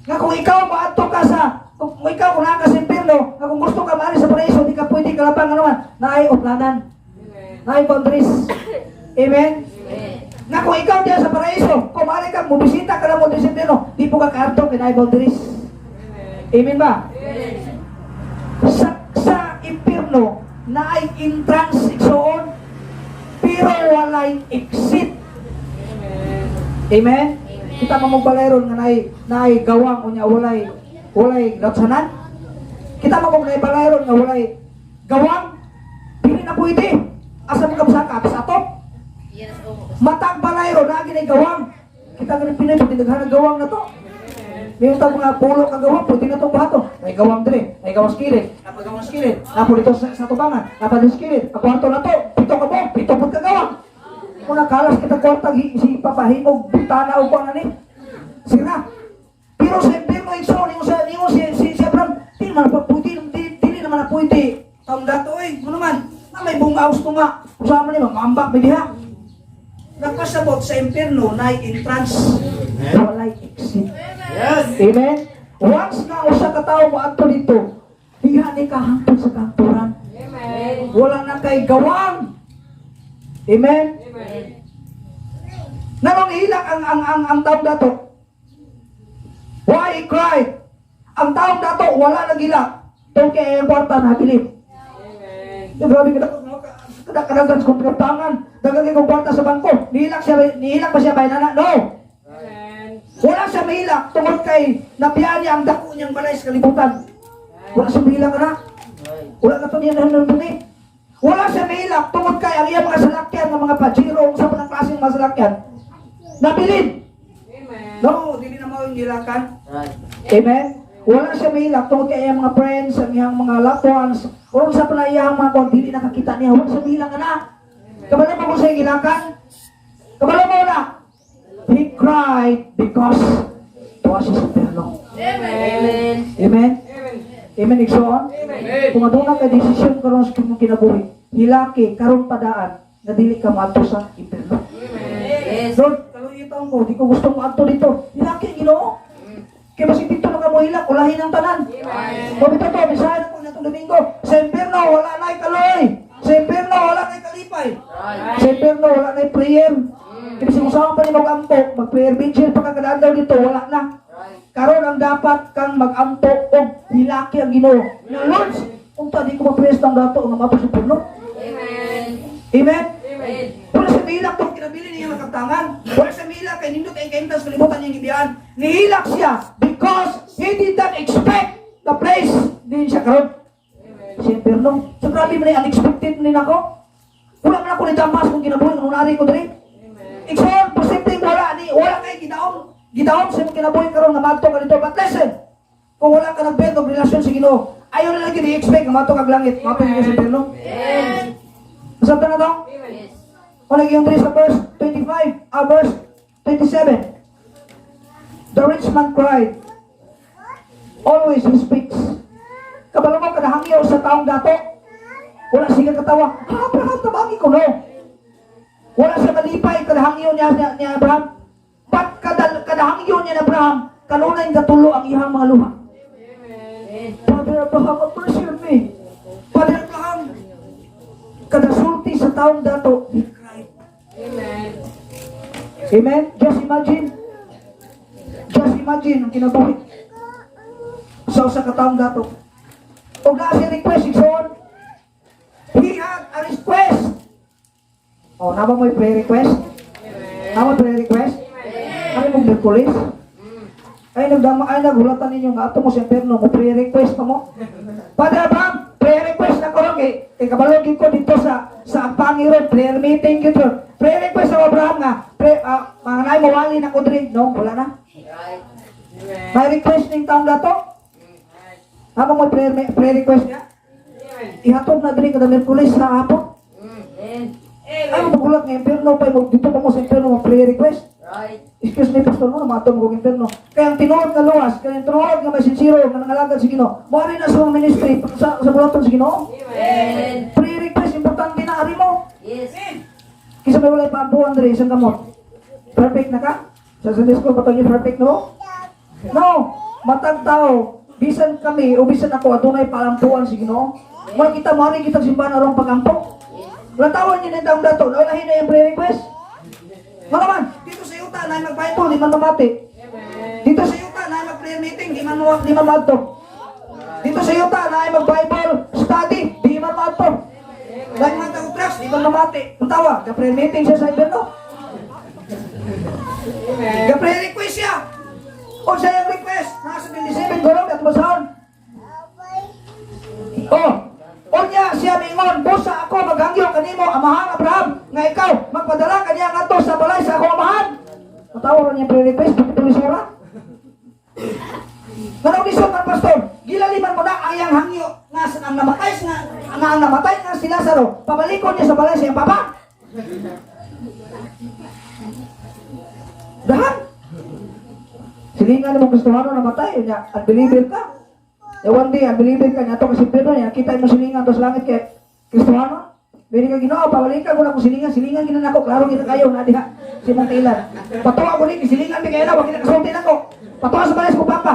Nga kung ikaw maadto ka sa kung ikaw kung naa ka sa impyerno, nga kung gusto ka maali sa paraiso, di ka pwede kalabang ano man, naay utlanan, naay boundaries. Amen? Nga kung ikaw diya sa paraiso, kung maali ka, mubisita ka na mo sa impyerno, di po ka kaadto kay naay boundaries. Amen ba? Sa impyerno, naay entrance, igsoon, pero walay exit. Amen? Kita mo magbalayron nga naay gawang unya walay latsanan. Kita mo naay balayron nga walay gawang, dili na pwede. Asa mo ka musaka sa atop? Matag balayro naa ginay gawang. Kita nga Pinoy pwede daghan ang gawang na to. May utang mga pulo ka gawang, pwede na itong buhaton. May gawang dire, may gawang skillet, napagawang skillet, napo dito sa tubangan, napa dito skillet, ang kwarto na to, pito ka mo, pito pud ka gawang. Kung nakalas kita kwarta, si papahimog, bintana o kung ano ni, sira. Pero sa impyerno, igsoon, ingon sa, ingon si Abraham, di naman na pwede, di, dili naman na pwede. Taong dato eh, ano naman, na may bungaos to nga. Usama ni, mamambak, may diha. Nakasabot sa impyerno na entrance, walay exit. Yes. Amen? Once na usa ka tawo moadto dito, diha ni ka hangtod sa kanturan. Amen. Wala na kay gawang. Amen? Amen. Nganong hilak ang taong dato? Why he cried? Ang taong dato wala nang hilak. Tungkol kay ang kwarta na habilin. Amen. Yung grabe ka kada kadagan sa kong dagan kay kong kwarta sa bangko. Nihilak siya, nihilak pa siya ba na? No. Amen. Wala siya mahilak tungod kay nabiyaan niya ang dako niyang balay sa kalibutan. Wala siya mahilak na. Wala ka to niya nahanap. Wala siya mahilak tungod kay ang iyang mga salakyan ng mga Pajero sa mga klaseng mga salakyan. Nabilin. Amen. No, dili na mao yung gilakan. Amen? Wala siya mahilak tungod kay iyang mga friends, ang iyang mga loved ones, or sa pala iyang mga kung dili nakakita niya, wala siya mahilak na. Kabalo mo kung sa gilakan? Kabalo mo na? He cried because tuwa siya sa impyerno. Amen. Amen? Amen. Amen, igsoon? Amen. Kung aduna kay desisyon karon sa imong kinabuhi, hilaki karon padaan nga dili ka moadto sa impyerno. Yes. Lord, kaluoy taon ko, di ko gusto moadto dito. Hilaki Ginoo. Kay basig dito na ka mo hilak, ulahin ang tanan. Amen. Kung ito to, bisahan ko na itong Domingo. Sa impyerno, wala na'y kaloy. Sa impyerno, wala na'y kalipay. Sa impyerno, wala na'y prayer. Kaya kung saan pa ni mag-ampo, mag-prayer vigil, pagkakadaan daw dito, wala na. Karon ang dapat kang mag-ampo o hilaki ang Ginoo. Na Lord, kung ta di ko ma-praise ng dato nga mapo sa impyerno. Amen. Amen? Amen. Wala sa mahilak itong kinabili niya makagtangan. Wala sa mahilak kay nindot ay kaimtas kalibutan niyang gibiyaan. Nihilak siya because he did not expect the place din siya karon. Sa impyerno. So grabe man ay unexpected man nako. Wala man ako ni damas kung kinabuhi kung nari ko diri. Igsoon, posible wala kay gidaom. Gidaom sa imong kinabuhi karon nga madto ka dito. But listen, kung wala ka nagbend og relasyon sa Ginoo, Ayaw na lang gyud i-expect nga moadto kag langit, moadto gyud sa impyerno. Nasabtan na to? Yes. O lagi yung sa verse 25, verse 27. The rich man cried. Always he speaks. Kabalo mo, kada hangyo sa taong dato. Wala siya katawa. "Ha, Abraham, tabangi ko, no." Wala siya malipay kada hangyo niya ni Abraham. But kada hangyo niya ni Abraham, kanunay gatulo ang iyang mga luha. "Father Abraham, have mercy on me. Father Abraham." Kada sulti sa taong dato, he cried. Amen. Amen? Just imagine. Just imagine ang kinabuhi sa usa ka taong dato. Og naa siya request, igsoon. He had a request. Oh, naa ba mo'y prayer request? Naa mo'y prayer request? Ano mong Merkulis? Ay nagdama ay naghulatan ninyo nga ato mo sa impyerno mo prayer request pa mo. "Father Abraham, prayer request na ko ron kay kabalo gyud ko dito sa Agpangi ron, prayer meeting gyud ron. Prayer request sa Abraham nga, pray, mga naay mawali na ko diri." No, wala na. Right. May request ning taong dato. Naa mo'y prayer request niya? Ihatod na diri kada Merkulis sa hapon. Amen. Ay mo magulat nga impyerno pa mo dito pa mo sa impyerno mo prayer request. Right. Excuse me, pastor, no, mato mo kong impyerno. Kaya ang tinuod nga luwas, kaya ang tinuod nga may sincero, nga nangalagad sa Ginoo, mo na sa mga ministry sa bulaton sa Ginoo. Amen. Prayer request, importante na, ari mo. Yes. Kisa may walay paampuan diri, isang kamot. Perfect na ka? Sa Sunday school, patong niyo perfect, no? No! Matag tao, bisan kami o bisan ako, adunay paampuan sa Ginoo. Wala kita, mo kita simbahan arong pagampo. Wala niyo ng taong dato, naulahin na yung prayer request. Mga man, dito sa yuta, na mag-Bible, di man mamati. Dito sa yuta, na mag-prayer meeting, di man maadto. Dito sa yuta, na mag-Bible study, di man maadto. Dahil mga tao di man mamati. Ang tawa, ka-prayer meeting siya sa impyerno. Ka-prayer request siya. O siya yung request, nasa 27, gulong at basahon. Oh, unya siya mingon, "Busa ako maghangyo kanimo, Amahang Abraham, nga ikaw magpadala kaniya ngadto sa balay sa akong amahan." Matawa niya prayer request, bakit tuloy sura? Nganong lisod man, pastor? Gilaliman mo na ang iyang hangyo nga ang namatay nga si Lazaro, pabalikon niya sa balay sa iyang papa. Dahan. Silingan mo Kristohano namatay, nya unbeliever ka. Ya one day, unbeliever ka, nya to kasi Pedro, nya kita mo silingan to sa langit kay Kristohano. Bili ka Ginoo, pabalikan ko na kung silingan, silingan gina nako, klaro gina kayo na diha si mong tilan. Patuwa ko ni silingan mi kayo na, wa gina kasulti nako. Patuwa sa balay ko papa.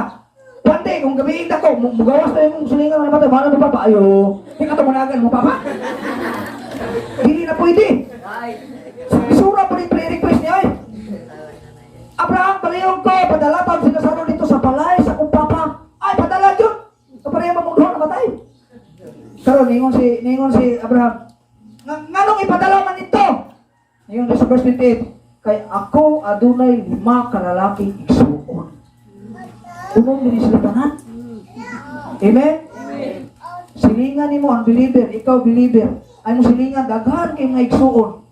One day, kung gabiin ako, mugawas na yung silingan na namatay, mahal mo papa, ayo, di ka tumunagan mo papa. Dili na pwede. Right. Isura po ni prayer request niya eh. "Abraham, palihog ko, padala pa si Lazaro dito sa balay sa akong papa." Ay, padala yun! Kapareha mamugduha namatay. Karon ningon si Abraham, "Nga nganong ipadala man ito?" Ningon sa verse 28, "Kay ako adunay lima ka lalaking igsuon." Unom din sila tanan. Amen? Silingan nimo ang believer, ikaw believer. Ay mo silingan daghan kay mga igsuon.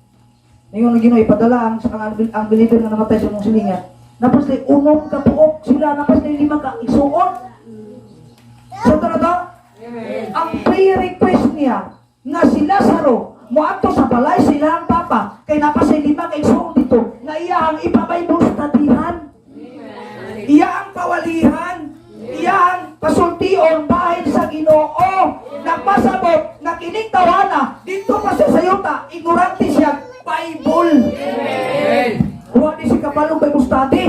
Ningon ang Ginoo ipadala ang believer nga namatay sa imong silingan. Napas na unom ka buok sila, napas na lima ka igsuon. Sa to na to? Ang prayer request niya nga si Lazaro moadto sa balay sila ang papa kay napas lima ka igsuon dito nga iya ang ipa-Bible studyhan. Iya ang pawalihan. Iya ang pasultion bahin sa Ginoo. Nagpasabot na kining tawana dito pa siya sa yuta, ignorante siya Bible. Wa di siya kabalong Bible study.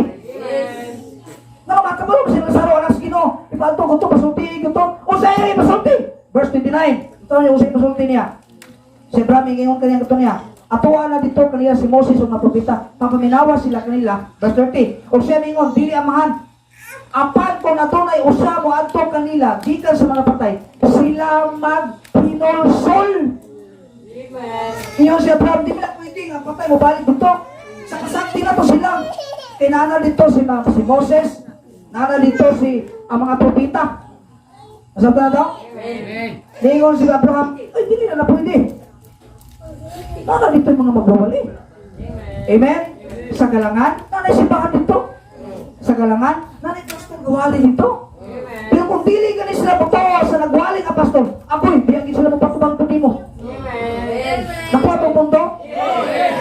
Nga makabalong si Lazaro anak sa Ginoo. Ipaadto ko to pasulti ko to. Unsa iya ipasulti? Verse 29. Ito yung unsay ipasulti niya. Si Abraham ingon kaniya kato niya. "Atoa na dito kanila si Moses ug mga propeta. Papaminawa sila kanila." Verse 30. Ug siya mingon, "Dili, amahan. Apan kung adunay usa mo adto kanila gikan sa mga patay, sila maghinulsol." Ingon si Abraham, "Di na pwede nga patay mo balik dito. Sa kasakti na to sila. Kay naa dito si Moses, naa dito si ang mga propeta." Nasabtan na to? Ningon si Abraham, "Ay, dili na na pwede. Naa dito yung mga magwawali." Amen? Sa galangan, naa simbahan dito. Sa galangan, naa pastor gawali dito. Pero kung dili gani sila buto sa nagwali mga pastor, ako'y, di ang sila mapatubang kundi mo. Nakuha itong punto?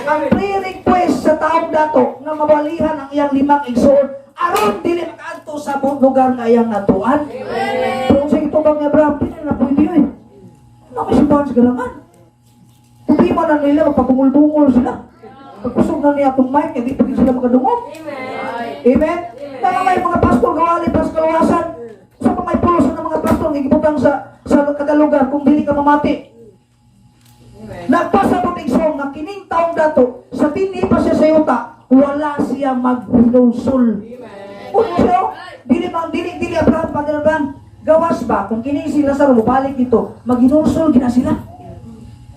Ang prayer request sa taong dato nga mabalihan ang iyang limang igsoon aron dili makaadto sa buong lugar nga iyang natuan. Pero sa itubang ni Abraham, di na pwede yun. Ano may simbahan sa galangan? Problema na nila, magpabungol-bungol sila. Pagkusog na niya itong mic, hindi pa sila makadungog. Amen? Kaya may mga pastor gawali pas kaluwasan. Sa pa may pulos ng mga pastor nga gibutang sa kada lugar kung dili ka mamati. Nagpasa pong igsoon nga kining taong dato sa dinhi pa siya sa yuta, wala siya maghinulsol. Unsa siya? Dili man dili dili Abraham, Father Abraham, gawas ba kung kining si Lazaro mobalik dito, maghinulsol gina sila.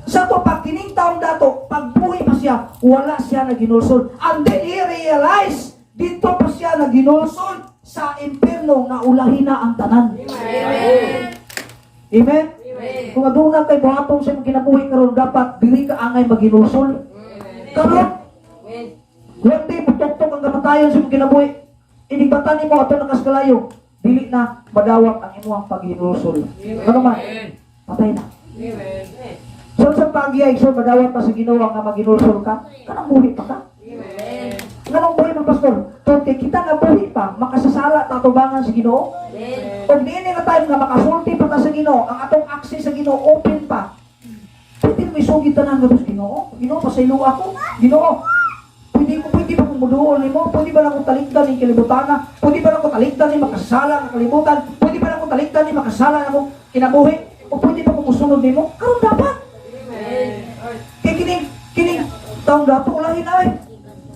Sa to pag kining taong dato, pagbuhi pa siya, wala siya naghinulsol. And then he realized, dito pa siya naghinulsol sa impierno nga ulahin na ang tanan. Amen? Kung aduna kay buhaton sa imong kinabuhi karon, dapat dili ka angay maghinulsol. Karon, one day mutuktok ang kamatayon sa imong kinabuhi. Inigbatan nimo ato nakaskalayo, dili na madawat ang imong paghinulsol. Ano man? Patay na. So sa pagyay, so madawat pa sa Ginoo nga maghinulsol ka, kanang buhi pa ka. Nganong buhi man, pastor? So kay kita nga buhi pa, makasasala ta atubangan sa Ginoo. Ug niini nga time nga makasulti pa ta sa Ginoo, ang atong access sa Ginoo open pa. Pwede mo isugid tanan nga sa Ginoo. Ginoo, pasaylo ako. Ginoo, pwede ba kong muduol nimo? Pwede ba lang akong talikdan ning kalibutan? Pwede ba lang akong talikdan ni makasala nga kalibutan? Pwede ba lang akong talikdan ni makasala nga akong kinabuhi? O pwede ba akong musunod nimo? Karon dapat. Kay kining kining taong dato ulahin ay.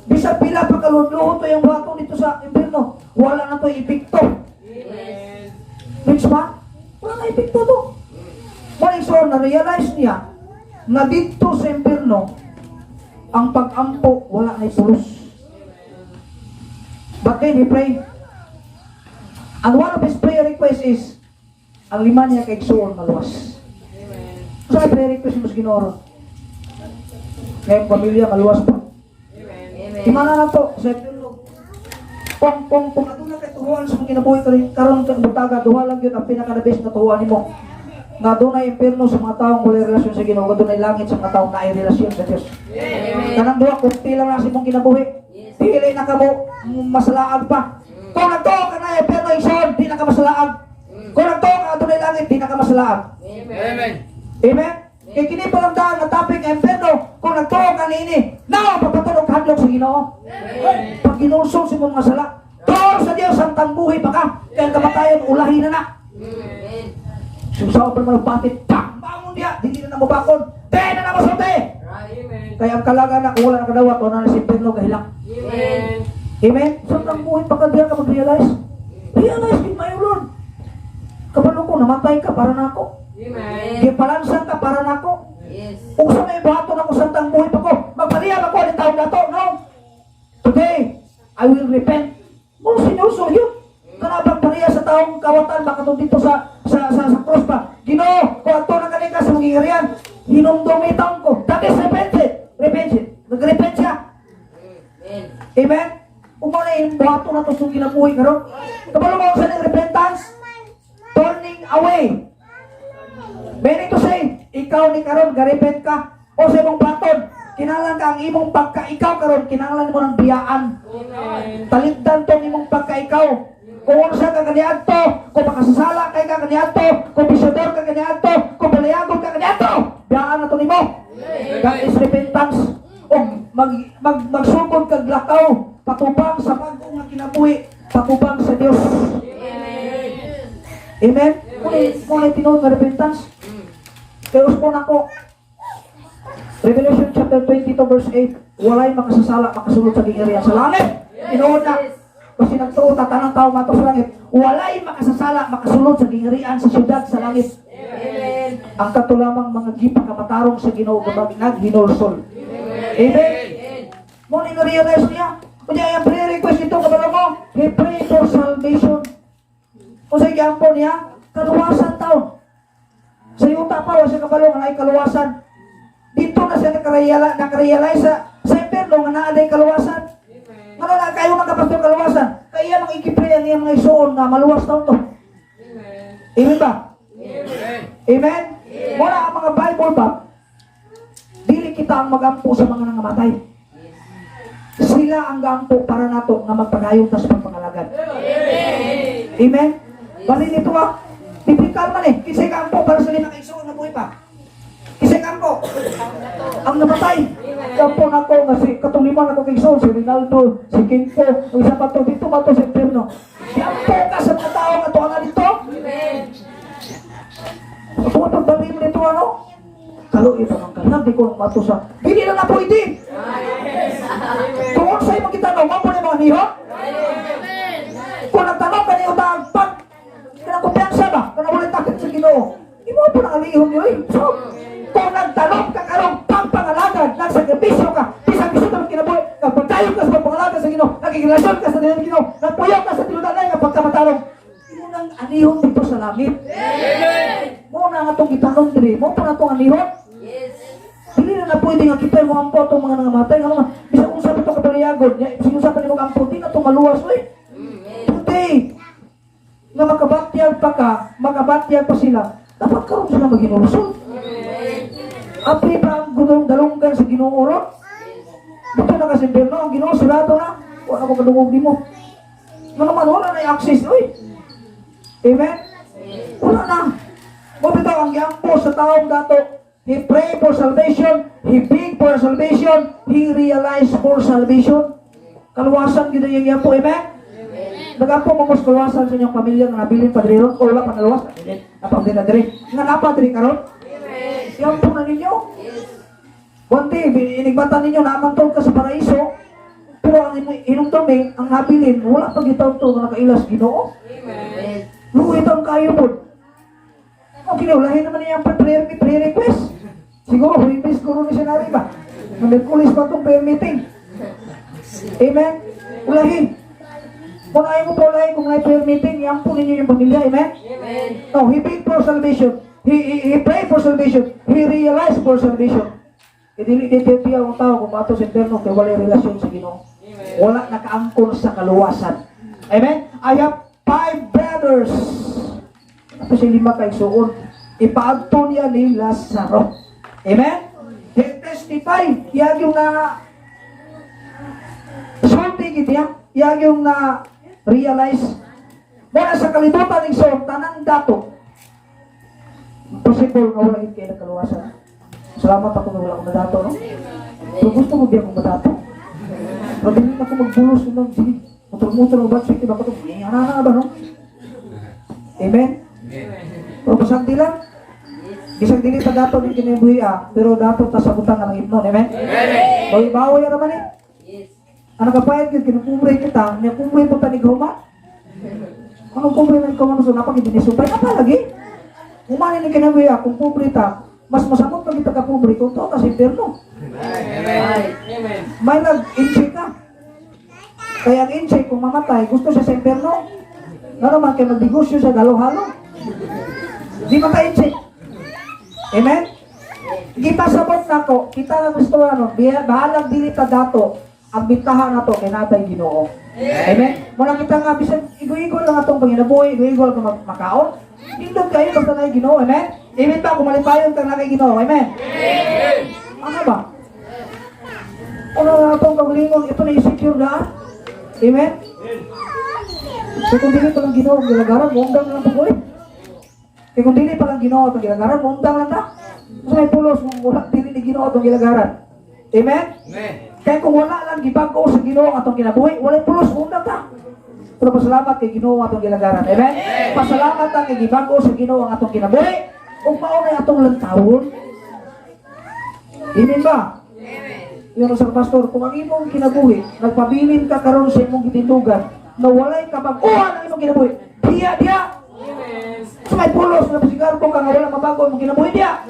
Bisag pila pa kaludluhon to yung buhaton dito sa impierno, wala na to epekto. Which man? Wala na epekto to. Mo so na-realize niya na dito sa impierno, ang pag-ampo wala na pulos. But then he prayed. And one of his prayer requests is, ang lima niya kay igsoon maluwas. Sa prayer request mo sa Ginoo? Ngayon pamilya maluwas pa. Imana na to sa impierno. Kung aduna kay tuhuan sa mga kinabuhi karon karon kang butaga, duha lang yun ang pinaka the best na tuhuan nimo. Nga dunay impierno sa mga taong walay relasyon sa Ginoo, nga dunay langit sa mga taong naay relasyon sa Dios. Kanang duha, kunti lang na sa imong kinabuhi. Dili na kamo masalaag pa. Kung nagtuo ka na impierno, igsoon, di na ka masalaag. Kung nagtuo ka dunay langit, di na ka masalaag. Amen. Amen? Kay kini pa lang daan nga topic ang impierno, kung nagtuo ka niini, now papatunog hadlok sa Ginoo. Pag ginulsol sa imong mga sala, tuor sa Dios ang buhi pa ka, kay ang kamatayon ulahin na na. Susaw pa naman patit, pak, bangon diya, dili na na mobakon, di na na masulti. Kaya ang kalaga na kung wala na kadawat, wala na si impierno kahilak. Amen? So, ang buhi pa ka diya ka mag-realize. Realize, di mayo Lord. Kabalo ko, namatay ka para nako. Gipalansan ka para nako. Kung sa may buhaton ako sa buhi pa ko, magbaliyab ako ng taong dato. No. Today, I will repent. Kung sinulsol yun, kanabang pareha sa taong kawatan, baka to dito sa cross pa. Ginoo, kung ato na kanika sa mga irian, hinumdumi taong ko. That is repented. Repent. Nag-repent siya. Amen? Kung mo na yung buhaton na to sa kinabuhi karon. Kabalo mo sa repentance? Turning away. Meaning to say, ikaw ni karon garepent ka o sa imong baton, kinahanglan ka ang imong pagka ikaw karon, kinahanglan mo ng biyaan. Talikdan tong imong pagka ikaw. Kung unsa ka kaniadto, kung makasasala kay ka kaniadto, kung bisyador ka kaniadto, kung balayagon ka kaniadto, biyaan na to nimo. That is repentance. O mag magsugod kag lakaw patubang sa bag-o nga kinabuhi, patubang sa Dios. Amen? Muna tinuod nga repentance. Kaya usbon ako, Revelation chapter 22 verse 8, walay makasasala makasulod sa gingharian sa langit. Tinuod na. Kasi nagtuo ta tanang tao mato sa langit, walay makasasala makasulod sa gingharian sa syudad sa langit. Ang kato lamang mga gipakamatarong sa Ginoo kapag naghinulsol. Amen. Mo ni na-realize niya. Kunya ang prayer request ito kabalo mo, he pray for salvation. Kung sa giampo niya, kaluwasan taon. Sa yuta pa, wa siya kabalo nga naay kaluwasan. Dito na siya nakarealize sa impierno nga naa day kaluwasan. Ngano na kayo mga pastor kaluwasan? Kaya mga igipray ang iyang mga isuon nga maluwas taon to. Amen ba? Amen? Muna ang mga Bible ba, dili kita ang magampo sa mga nangamatay. Sila ang gampo para nato nga magpadayon ta sa pagpangalagad. Amen? Bali nito ah, biblical man eh. Kinsay kampo para sa lima ka igsoon na buhi pa. Kinsay kampo. Ang namatay. Kampo nako nga si katong lima nako kay igsoon, si Rinaldo, si Kinto, ang isa pa to dito pa to sa impyerno. Kampo ka sa mga tao nga tuwa nga dito. Tungod pagbali mo nito ano? Kaluoy pa man ka, di ko mato sa. Dili na na pwede. Tungod sa imong gitanong, mao po ni mga nihon? Kung nagtanong ka niyo ba pag kanang kumpiyansa ba? Kanang walay takot sa Ginoo. Imo po nang alihon niyo eh. So, kung nagtanong ka karong pangpangalagad, nagsakripisyo ka, bisag gusto ka kinabuhi, nagpadayon ka sa pagpangalagad sa Ginoo, nakikirelasyon ka sa Ginoo, nagpuyo ka sa tinudanay nga pagkamatarong, imo nang anihon dito sa langit. Mo na nga itong gitanong diri, mo pa na itong anihon. Yes. Dili na na pwede nga kita mo ampo atong mga nangamatay nga mga bisag unsa pa to kabaliyagon, nya bisag unsa pa nimo ampo di na to maluwas oy. Today, nga makabatyag pa ka, makabatyag pa sila, dapat karon sila maghinulusod. Apri pa ang gudong dalunggan sa Ginoo ron. Dito na kasi impyerno, ang Ginoo sirado na. Wala ko kadungog nimo. Nga naman wala na access oy. Amen. Wala na. Mo bitaw ang giampo sa taong dato. He pray for salvation, he beg for salvation, he realized for salvation. Kaluwasan gyud ang iyang giampo, amen? Nagampo mo mas kaluwasan sa inyong pamilya nga nabilin pa diri ron o wala pa naluwas, nabilin, napabilin na diri. Nga napa diri karon? Giampo na ninyo. One day, inigbatan ninyo na amang ka sa paraiso, pero ang hinumdumi, ang nabilin, wala pa gitaw to nga nakailas Ginoo. Amen. Luwi taong kayo po. Okay, ulahin naman niya ang prayer, prayer request. Siguro, Huwebes ko ni siya nari ba? Na Merkulis pa itong prayer meeting. Amen? Ulahin. Kung ayaw mo pa ulahin, kung may prayer meeting, iampo ninyo yung pamilya. Amen? Amen. No, he begged for salvation. He prayed for salvation. He realized for salvation. Idili di di ang tao kung mato sa impyerno kay walay relasyon sa Ginoo. Wala nakaangkon sa kaluwasan. Amen? I have five brothers. Ito siya lima kay suon. Ipaagto niya ni Lazaro. Amen? He testify. Iyag yung na sulti gid niya. Iyag yung na realize. Muna sa kalibutan ng soon, tanang dato. Possible nga wala gid kay nagkaluwasan. Salamat ako nga wala akong nadato, no? Pero gusto mo biya akong madato? Pero dili na ako magbulos nung sige. Motor-motor ang batsi, diba ko ito? Ano na ba, no? Amen? Pero basang di lang. Bisag dili pa dato din kinabuhi ah, pero dato ta sa butang nga langitnon, amen? Bawi-bawi ra man eh. Yes. Ano kapayag yun, kinukumbre kita, niya kumbre po ta ni Goma. Anong kumbre na ikaw so napag dinisupay na palagi. Umanin ni kinabuhi ah, kung pobre ta, mas masamot pa kita ka pobre kung to ta sa impyerno. May nag-incheck ka. Kaya ang incheck, kung mamatay, gusto siya sa impyerno. Nga naman, kaya magnegosyo siya, halo-halo. Di ba ka incheck? Amen? Gipasabot nako, kita nga gusto ano, bahalang dili ta dato, ang bintahan nato kay natay Ginoo. Amen? Muna kita nga bisan igo-igo lang atong panginabuhi, igo-igo lang makaon. Nindot kayo basta na Ginoo, amen? Amen ba kung malipayon ka na kay Ginoo, amen? Ano ba? Ano na atong kagalingon, ito na i-secure na. Amen? So kung dili pa lang Ginoo ang gilagaran, muundang lang po eh. Kaya kung dili pa lang Ginoo itong gilagaran, muundang lang ta. So may pulos kung wala dili ni Ginoo itong gilagaran. Amen? Kaya kung wala lang gibago sa Ginoo ang atong kinabuhi, walay pulos, muundang ta. Pero pasalamat kay Ginoo ang atong gilagaran. Amen? Pasalamat ang kay gibago sa Ginoo ang atong kinabuhi. Ug mao na atong lantawon. Amen ba? Yun sa pastor, kung ang imong kinabuhi, nagpabilin ka karon sa imong gitindugan, na walay kabag-uhan ang imong kinabuhi, diya, diya! So may pulos na pasigarbo ka nga wala mabago ang imong kinabuhi, diya!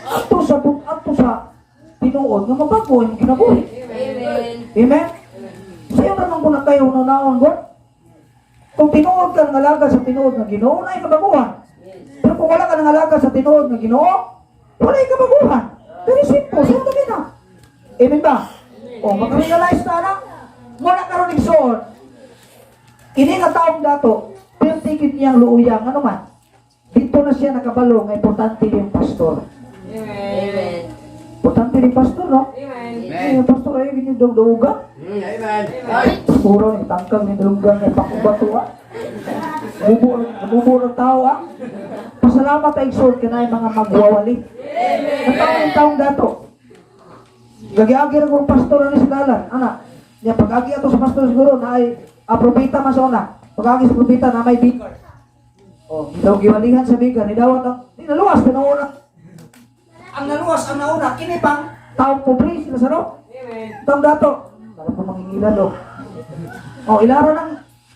Ato sa ato sa tinuod nga mabago ang imong kinabuhi. Amen. Amen? Sayo naman kung na kayo naon God. Kung tinuod ka nga alagad sa tinuod nga Ginoo, naay kabaguhan. Pero kung wala ka nang alagad sa tinuod nga Ginoo, walay kabaguhan. Very simple, sayo na na. Amen ba? O, makarealize na na. Muna karon igsoon. Kini nga taong dato, pirtikit niyang luuyang, ano man? Dito na siya nakabalo nga importante yung pastor. Amen. Importante yung pastor, no? Amen. Ay, yung pastor ay ganyan dugduga. Amen. Ay. Puro ni tangkang ni dulunggan ni pakubato ah. Mubo ng tao ah. Pasalamat ay igsoon kanay mga magwawali. Ang tao ng taong dato. Gagi-agi ra kong pastor ani sa dalan. Ana, niya pag-agi ato sa pastor siguro na ay propeta man sa una. Pag-agi sa propeta na may bigger. Oh, daw giwalihan sa bigger ni dawat ang di naluwas pinauna. Ang naluwas ang nauna kini pang taong pobre sila sa no. Taong dato. Wala po mangingilad oh. Oh, ilara ng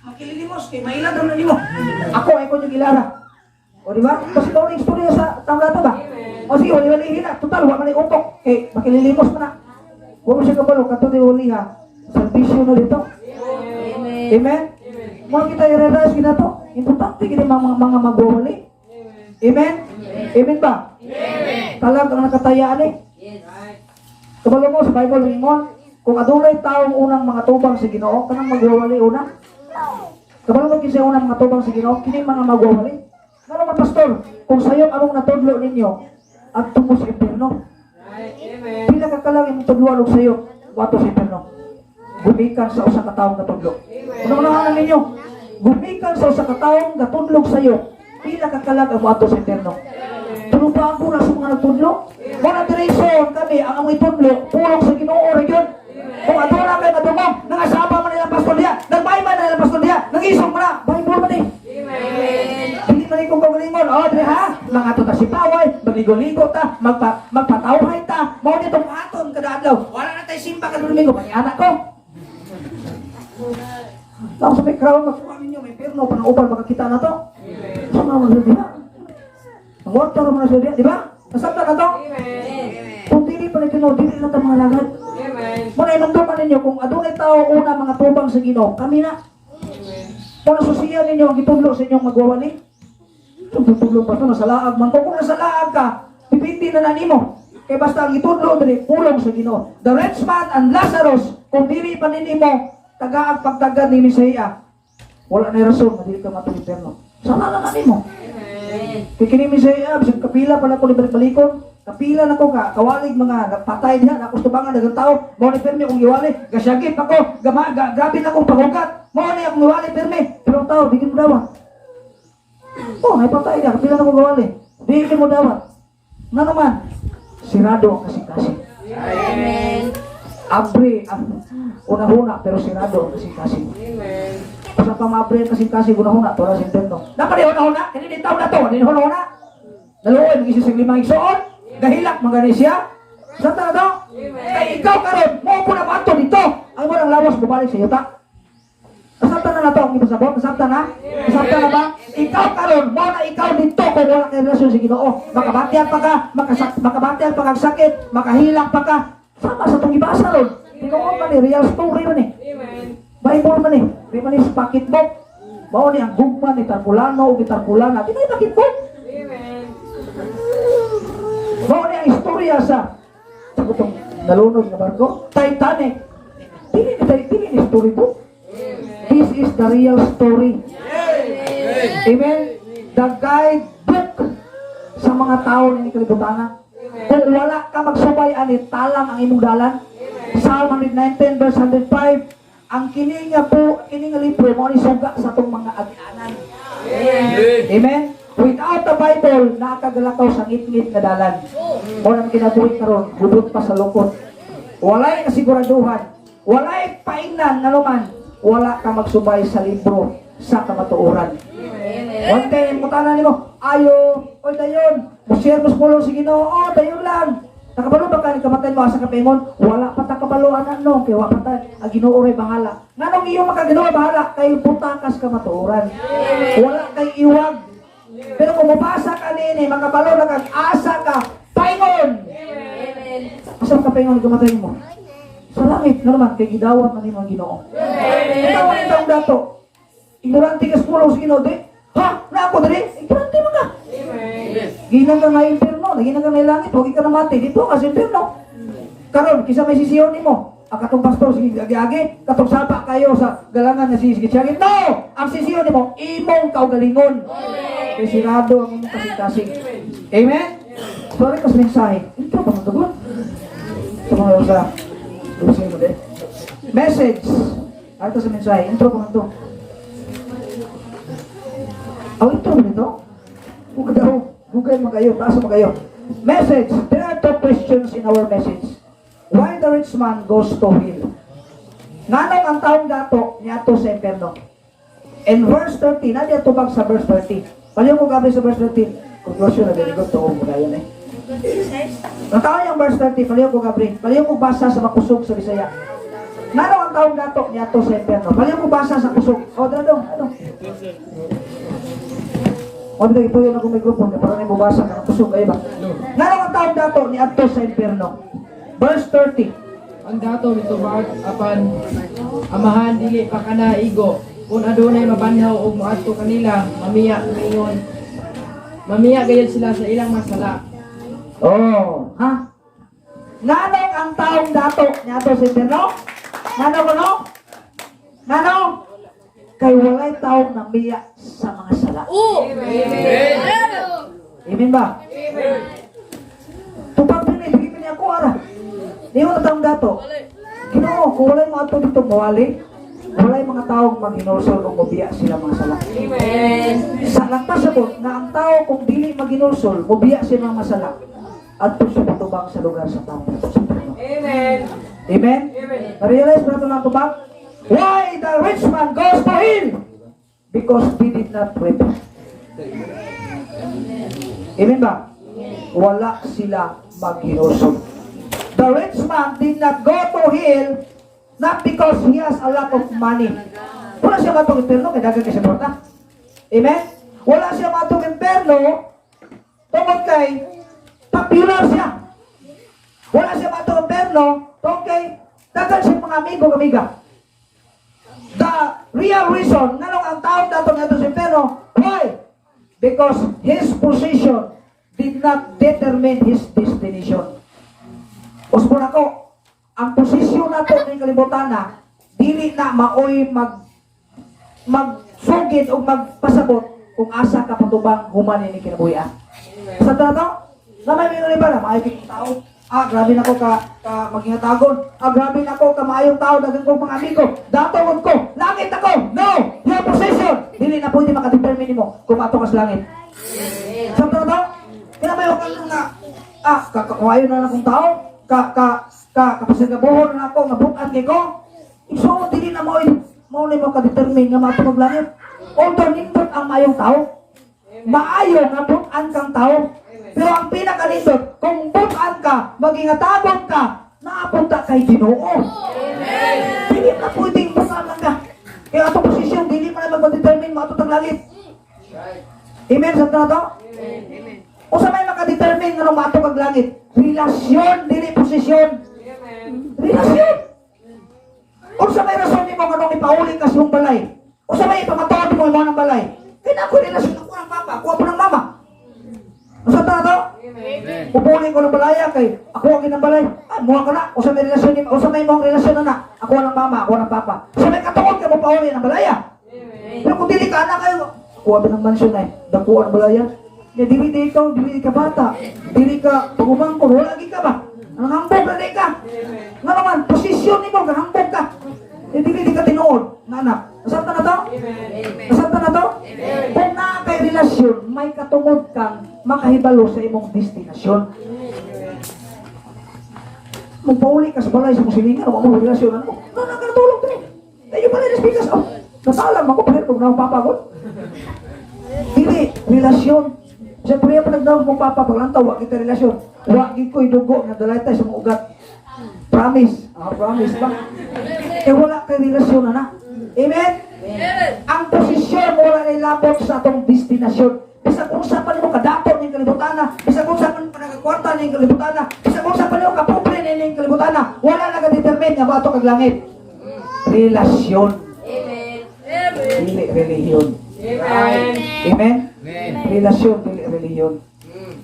makililimos kay mailad na nimo. Ako ay ko yung ilara. O di ba? Kasi ikaw ning istorya sa taong dato ba? O sige, wali-walihin na. Total, wa man ni utok. Kay makililimos man na. Wa mo siya kabalo kadto ni waliha. Servisyo na dito. Amen. Amen? Mga kita i-realize gina to. Importante gini mga magwawali. Amen? Amen ba? Amen. Talag ang nakatayaan eh. Yes. Kabalo mo sa Bible ingon, kung adunay taong unang mga tubang sa Ginoo, kanang magwawali una. Kabalo mo kinsa unang mga tubang sa Ginoo, kini mga magwawali. Ngano man pastor, kung sayop among natudlo ninyo, adto mo sa impierno. Pila ka kalang imong tudloan og sayop, wato sa impierno. Gumikan sa usa ka taong natudlo. Una-unahan ninyo, gumikan sa usa ka taong natudlog sayo, pila ka kalag ang moadto sa impierno. Tulo pa ako na sa mga nagtudlo. Mo na direson kami ang among itudlo, pulong sa Ginoo ra gyud. Kung aduna kay madungog, nangasaba man nila pastor diha, nagbaybay man nila pastor diha, nangisog man na, Bible man eh. Dili man ikong kaugalingon, oh, dili ha, mga ta si paway, magligo-ligo ta, magpatawhay ta, mao nitong aton kada adlaw. Wala na tay simba kada Domingo, may anak ko. Tapos sa may crown, magkuha ninyo, may perno, panauban, makakita na to. Sa mga mga diha. Ang water mo na siya diha, di ba? Nasabta na to? Kung dili pa na tinuod, dili na ta mga lagad. Muna inumduman ninyo, kung adunay tao una mga tubang sa Ginoo, kami na. Kung nasusiyan ninyo ang gitudlo sa inyong magwawali, itong tutudlo pa ito, nasa laag man. Kung nasa laag ka, pipindi na na nimo. Kaya basta ang itudlo diri, pulong sa Ginoo. The rich man and Lazarus, kung dili pa ninimo, tagaag pagtagad ni Mesaya, wala na rason nga dili ka matulog impyerno. Sama na na nimo. Amen. Kay kini Mesaya, bisag kapila pala ko ni balikon, kapila na ko ka, kawalig mga patay diha, na kustubangan daghang tao, mao ni pirmi akong giwali, gasyagip ako, gama, ga, grabe na akong paghugat, mao ni akong giwali pirmi, pero ang tao, di mo dawat. Oh, may patay diha, kapila na ko giwali, di mo dawat. Nga naman, sirado ang kasing-kasing. Amen. Abre ang unahuna, pero sirado ang kasing-kasing. Sa pamabre ang kasing-kasing, unahuna, tora sa impyerno. Dapat di unahuna, kini di taon na to, di unahuna. Naluoy, mag-isip sa limang igsoon, gahilak, magani siya. Sa na to? Kay ikaw karon, mo po na mato dito. Ang mo ng lawas, bumalik sa yuta. Kasabta na na to, ang ipasabot, kasabta na? Kasabta na ba? Ikaw karon, mo na ikaw dito kung wala kay relasyon sa Ginoo. Makabatyan pa ka, makabatyan pa kag sakit, makahilak pa ka. Sama sa itong ibasa ron. Tinuod man eh, real story man eh. Bible man eh. Di man eh, sa pocketbook. Mao ni ang gugma ni Tarpulano o ni Tarpulana. Di na pocketbook. Mao ni ang istorya sa itong nalunod nga barko, Titanic. Dili ni dili ni storybook. This is the real story. Amen. The guidebook sa mga tao ni kalibutan. Kung wala ka magsubay ani talang ang imong dalan. Psalm 119 verse 105, ang kini nga po kini nga libro mao ni suga sa atong mga agianan. Amen. Without the Bible, nakagalakaw sa ngit-ngit nga dalan. Mo nang kinabuhi karon, gudot pa sa lukot. Walay kasiguraduhan, walay paingnan nga naman, wala ka magsubay sa libro sa kamatuoran. Amen. One time, mutana nimo, ayo, oy dayon, mo-share mo sa pulong sa Ginoo, oh, dayon lang. Nakabalo ba ka ni kamatay mo asa ka paingon? Wala pa ta kabalo anak no, kay wa pa ta ang Ginoo ray bahala. Nganong iyo maka Ginoo bahala kay butakas kamatuoran. Wala kay iwag. Pero kung mobasa ka niini, makabalo na kag asa ka paingon. Amen. Asa ka paingon kamatay mo? Sa langit nga naman kay gidawat man nimo ang Ginoo. Ikaw ang taong dato. Ignorante ka sa pulong sa Ginoo, di. Ha? Na ako diri? Ignorante man ka. Ginang ka nga impierno, naginang ka nga langit, huwag ka namati. Dito ka sa impierno. Karon, kisa may sisiyon nimo. Ang katong pastor, sige, agi-agi, katong sapa kayo sa galangan nga sige, sige, No! Ang sisiyon nimo, imong kaugalingon. Kay sirado ang imong kasing-kasing. Amen? Sorry ko sa mensahe. Intro pa man. Sa mga sa lusin mo din. Message. Ano to sa mensahe? Intro pa man to. Oh, intro ba nito? Huwag daw. Hugay mo kayo. Taas mo kayo. Message. There are two questions in our message. Why the rich man goes to hell? Nganong ang taong dato niadto sa impyerno? In verse 30, naa diay tubag sa verse 30. Paliw ko gabi sa verse 13. Conclusion na dili ko to mo dayon eh. Ang tao yung verse 30, paliw ko gabi. Paliw ko basa sa makusog sa Bisaya. Nganong ang taong dato niadto sa impyerno? Paliw ko basa sa kusog. O, dado, ano? O, dito ipuyo na kong microphone para na mabasa ka ng kusog kayo ba? Nganong ang taong dato niadto sa impyerno? Verse 30. Ang dato mitubag apan amahan, "Dili pa kana igo. Kung adunay mabanhaw og moadto kanila, mamiya mingon. Mamiya gayud sila sa ilang mga sala." Oh, ha? Nganong ang taong dato niadto sa impyerno? Ngano kuno? Ngano? Kay walay taong namiya sa mga sala. Amen ba? Tupang pini, dili pini ako ara. Niyo na taong dato. Ginoo, kung walay mga ato dito mawali, walay mga taong maghinulsol o mobiya sila mga sala. Amen. Sa lagpas ako nga ang tao kung dili maghinulsol, mobiya sila mga sala. Adto siya patubang sa lugar sa taong dato sa impyerno. Amen. Amen? Na-realize ba nato lang tubang? Why the rich man goes to hell? Because he did not repent. Amen ba? Wala sila maghinulsol. The rich man did not go to hell not because he has a lot of money. Wala siya matong impyerno, kay daghan kay siya kwarta. Amen? Wala siya matong impyerno tungod kay popular siya. Wala siya matong impyerno tungod kay daghan siya mga amigo amiga. The real reason nganong ang taong dato ngadto sa impyerno, why? Because his position did not determine his destination. Usbon ako, ang posisyon nato ning kalibutan na dili na maoy magsugid o magpasabot kung asa ka patubang human ini kinabuhi. Sa to, na may mga iba na maayo kay tao. Ah, grabe na ko ka magingatagon. Ah, grabe na ko ka maayong tao, daghan kong mga amigo. Dato ko, langit ako. No, your position dili na pwede makadetermine nimo kung ato ka sa langit. Sa to, kaya may kang nga kakakuhayo na akong tao, ka ka ka kapasagabuhon na ako nga bukan kay ko. Igsuon, dili na mao ni mo ka-determine nga mato kag langit. Although nindot ang maayong tao, maayo nga bukan kang tao. Pero ang pinakanindot, kung bukan ka, magingatagon ka, naapunta kay Ginoo. Dili na pwedeng bukan lang ka. Kaya atong posisyon, dili man na mag-determine maato tag langit. Amen sa to? Unsa may makadetermine nga maato kag langit? Relasyon, dili posisyon. Relasyon. Unsa may rason nimo nganong ipauli ka sa imong balay? Unsa may ipamatuod mo imo ng balay? Kay na ako relasyon ako ng papa, ako ako ng mama. Unsa ta to? Pupuli ko ng balaya kay ako ang ginang balay. Ay, muha ka na. Unsa may relasyon nimo? Unsa may imong relasyon na na? Ako ng mama, ako ng papa. Unsa may katungod ka mo pauli ng balaya? Pero kung dili ka anak kayo, kuha ba ng mansyon ay, dakuan balaya. Ya dili di ikaw, dili ka bata, dili ka pagumangkon, wala gi ka ba? Ang hambog na di ka. Nga naman, posisyon nimo, gahambog ka. Eh, dili di ka tinuod nga anak. Nasabtan na to? Nasabtan na to? Kung naa kay relasyon, may katungod kang makahibalo sa imong destinasyon. Magpauli ka sa balay sa mong silingan, wa mo relasyon ano. No, na ka natulog diri. Tayo pala nas bigas. Oh, nasalam ako pero kung naong papa ko. Dili, relasyon. Siyempre, pa nagdaog mong papa, paglantaw, wa kita relasyon. Wa gid ko'y dugo nga dalay tayo sa mga ugat. Promise. Ah, promise ba? Eh, wala kay relasyon na na. Amen? Ang posisyon mo wala nilabot sa atong destinasyon. Bisag unsa pa nimo kadato ning kalibutana, bisag unsa pa nimo nagakwarta ning kalibutana, bisag unsa pa nimo kapobre ning kalibutana, wala nagadetermine nga moadto kag langit. Relasyon. Dili relihiyon. Amen? Relasyon, dili relihiyon.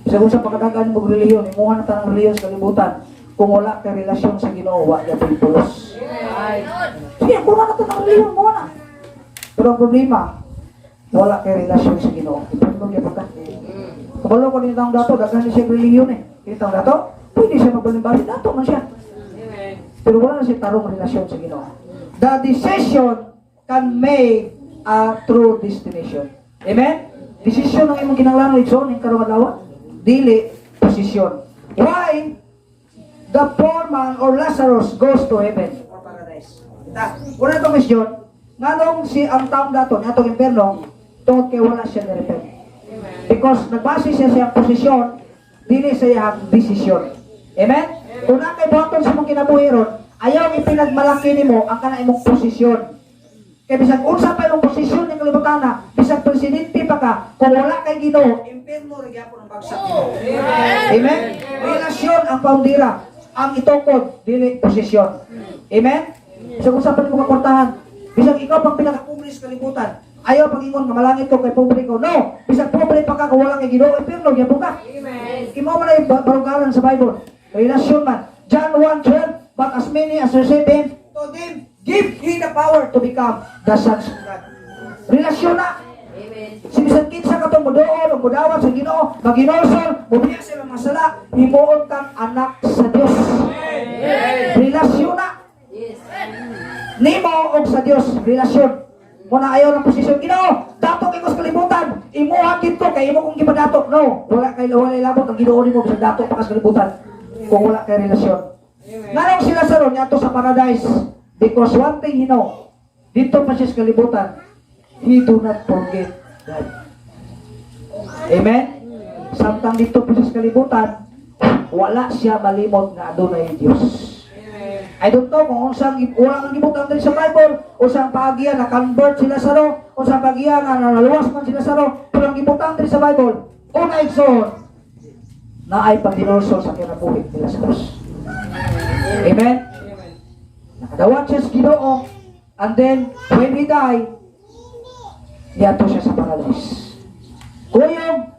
Bisag unsa pa kadagan mo relihiyon, imuha na tanang relihiyon sa kalibutan. Kung wala kay relasyon sa Ginoo, wa gyud pulos. Sige, kuha na tanang relihiyon, kuha na. Pero ang problema, Wala kay relasyon sa Ginoo. Impierno gyapon ka. Kabalo ko ni taong dato, daghan ni siya relihiyon eh. Kini taong dato, pwede siya magbalin-balin, dato man siya. Pero wala na siya tarong relasyon sa Ginoo. The decision can make a true destination. Amen? Desisyon ang imong kinahanglan, igsoon ning karong adlaw. Dili posisyon. Why the poor man or Lazarus goes to heaven or paradise? Ta, una itong question, nganong si ang taong dato niadtong impierno tungod kay wala siya ni-repent? Because nagbase siya sa iyang posisyon, dili sa iyang desisyon. Amen? Kung naa kay buhaton sa imong kinabuhi ron, ayaw ipinagmalaki nimo ang kana imong posisyon. Kay bisag unsa pa imong posisyon ning kalibutan na, bisag presidente pa ka, kung wala kay Ginoo, impierno ra gyapon ang bagsak nimo. Amen? Relasyon ang paundira, ang itukod dili posisyon. Amen? Bisag unsa pa nimo kakwartahan, bisag ikaw pang pinakapobre sa kalibutan, ayaw pag-ingon nga malangit ko kay pobre ko. No, bisag pobre pa ka kung wala kay Ginoo, impierno gyapon ka. Imo man ay baruganan sa Bible. Relasyon man. John 1:12, "But as many as receive Him, to them give He the power to become the sons of God." Relasyon na. Amen. Si bisan kinsa katong moduol o modawat sa Ginoo, maginulsol, mobiya sa ilang mga sala, himuon kang anak sa Dios. Relasyon na. Nimo og sa Dios, relasyon. Muna ayaw ng posisyon. Ginoo, dato kay ko sa kalibutan. Imuha gid ko kay imo kong gipadato. No, wala kay wala labot ang Ginoo nimo bisag dato pa ka sa kalibutan kung wala kay relasyon. Nganong sila sa ron niadto sa paradise? Because one thing he know, dito pa siya sa kalibutan, he do not forget God. Amen? Samtang dito pa siya sa kalibutan, wala siya malimot nga adunay Dios. I don't know kung unsang wala ang gibutang diri sa Bible, unsang paagiya na convert sila sa ro, unsang paagiya nga nanaluwas man sila sa ro, pero ang gibutang diri sa Bible, una, igsoon, naay paghinulsol sa kinabuhi nila sa krus. Amen? Nakadawat siya sa Ginoo, and then when he died, niadto siya sa paradise. Kuyog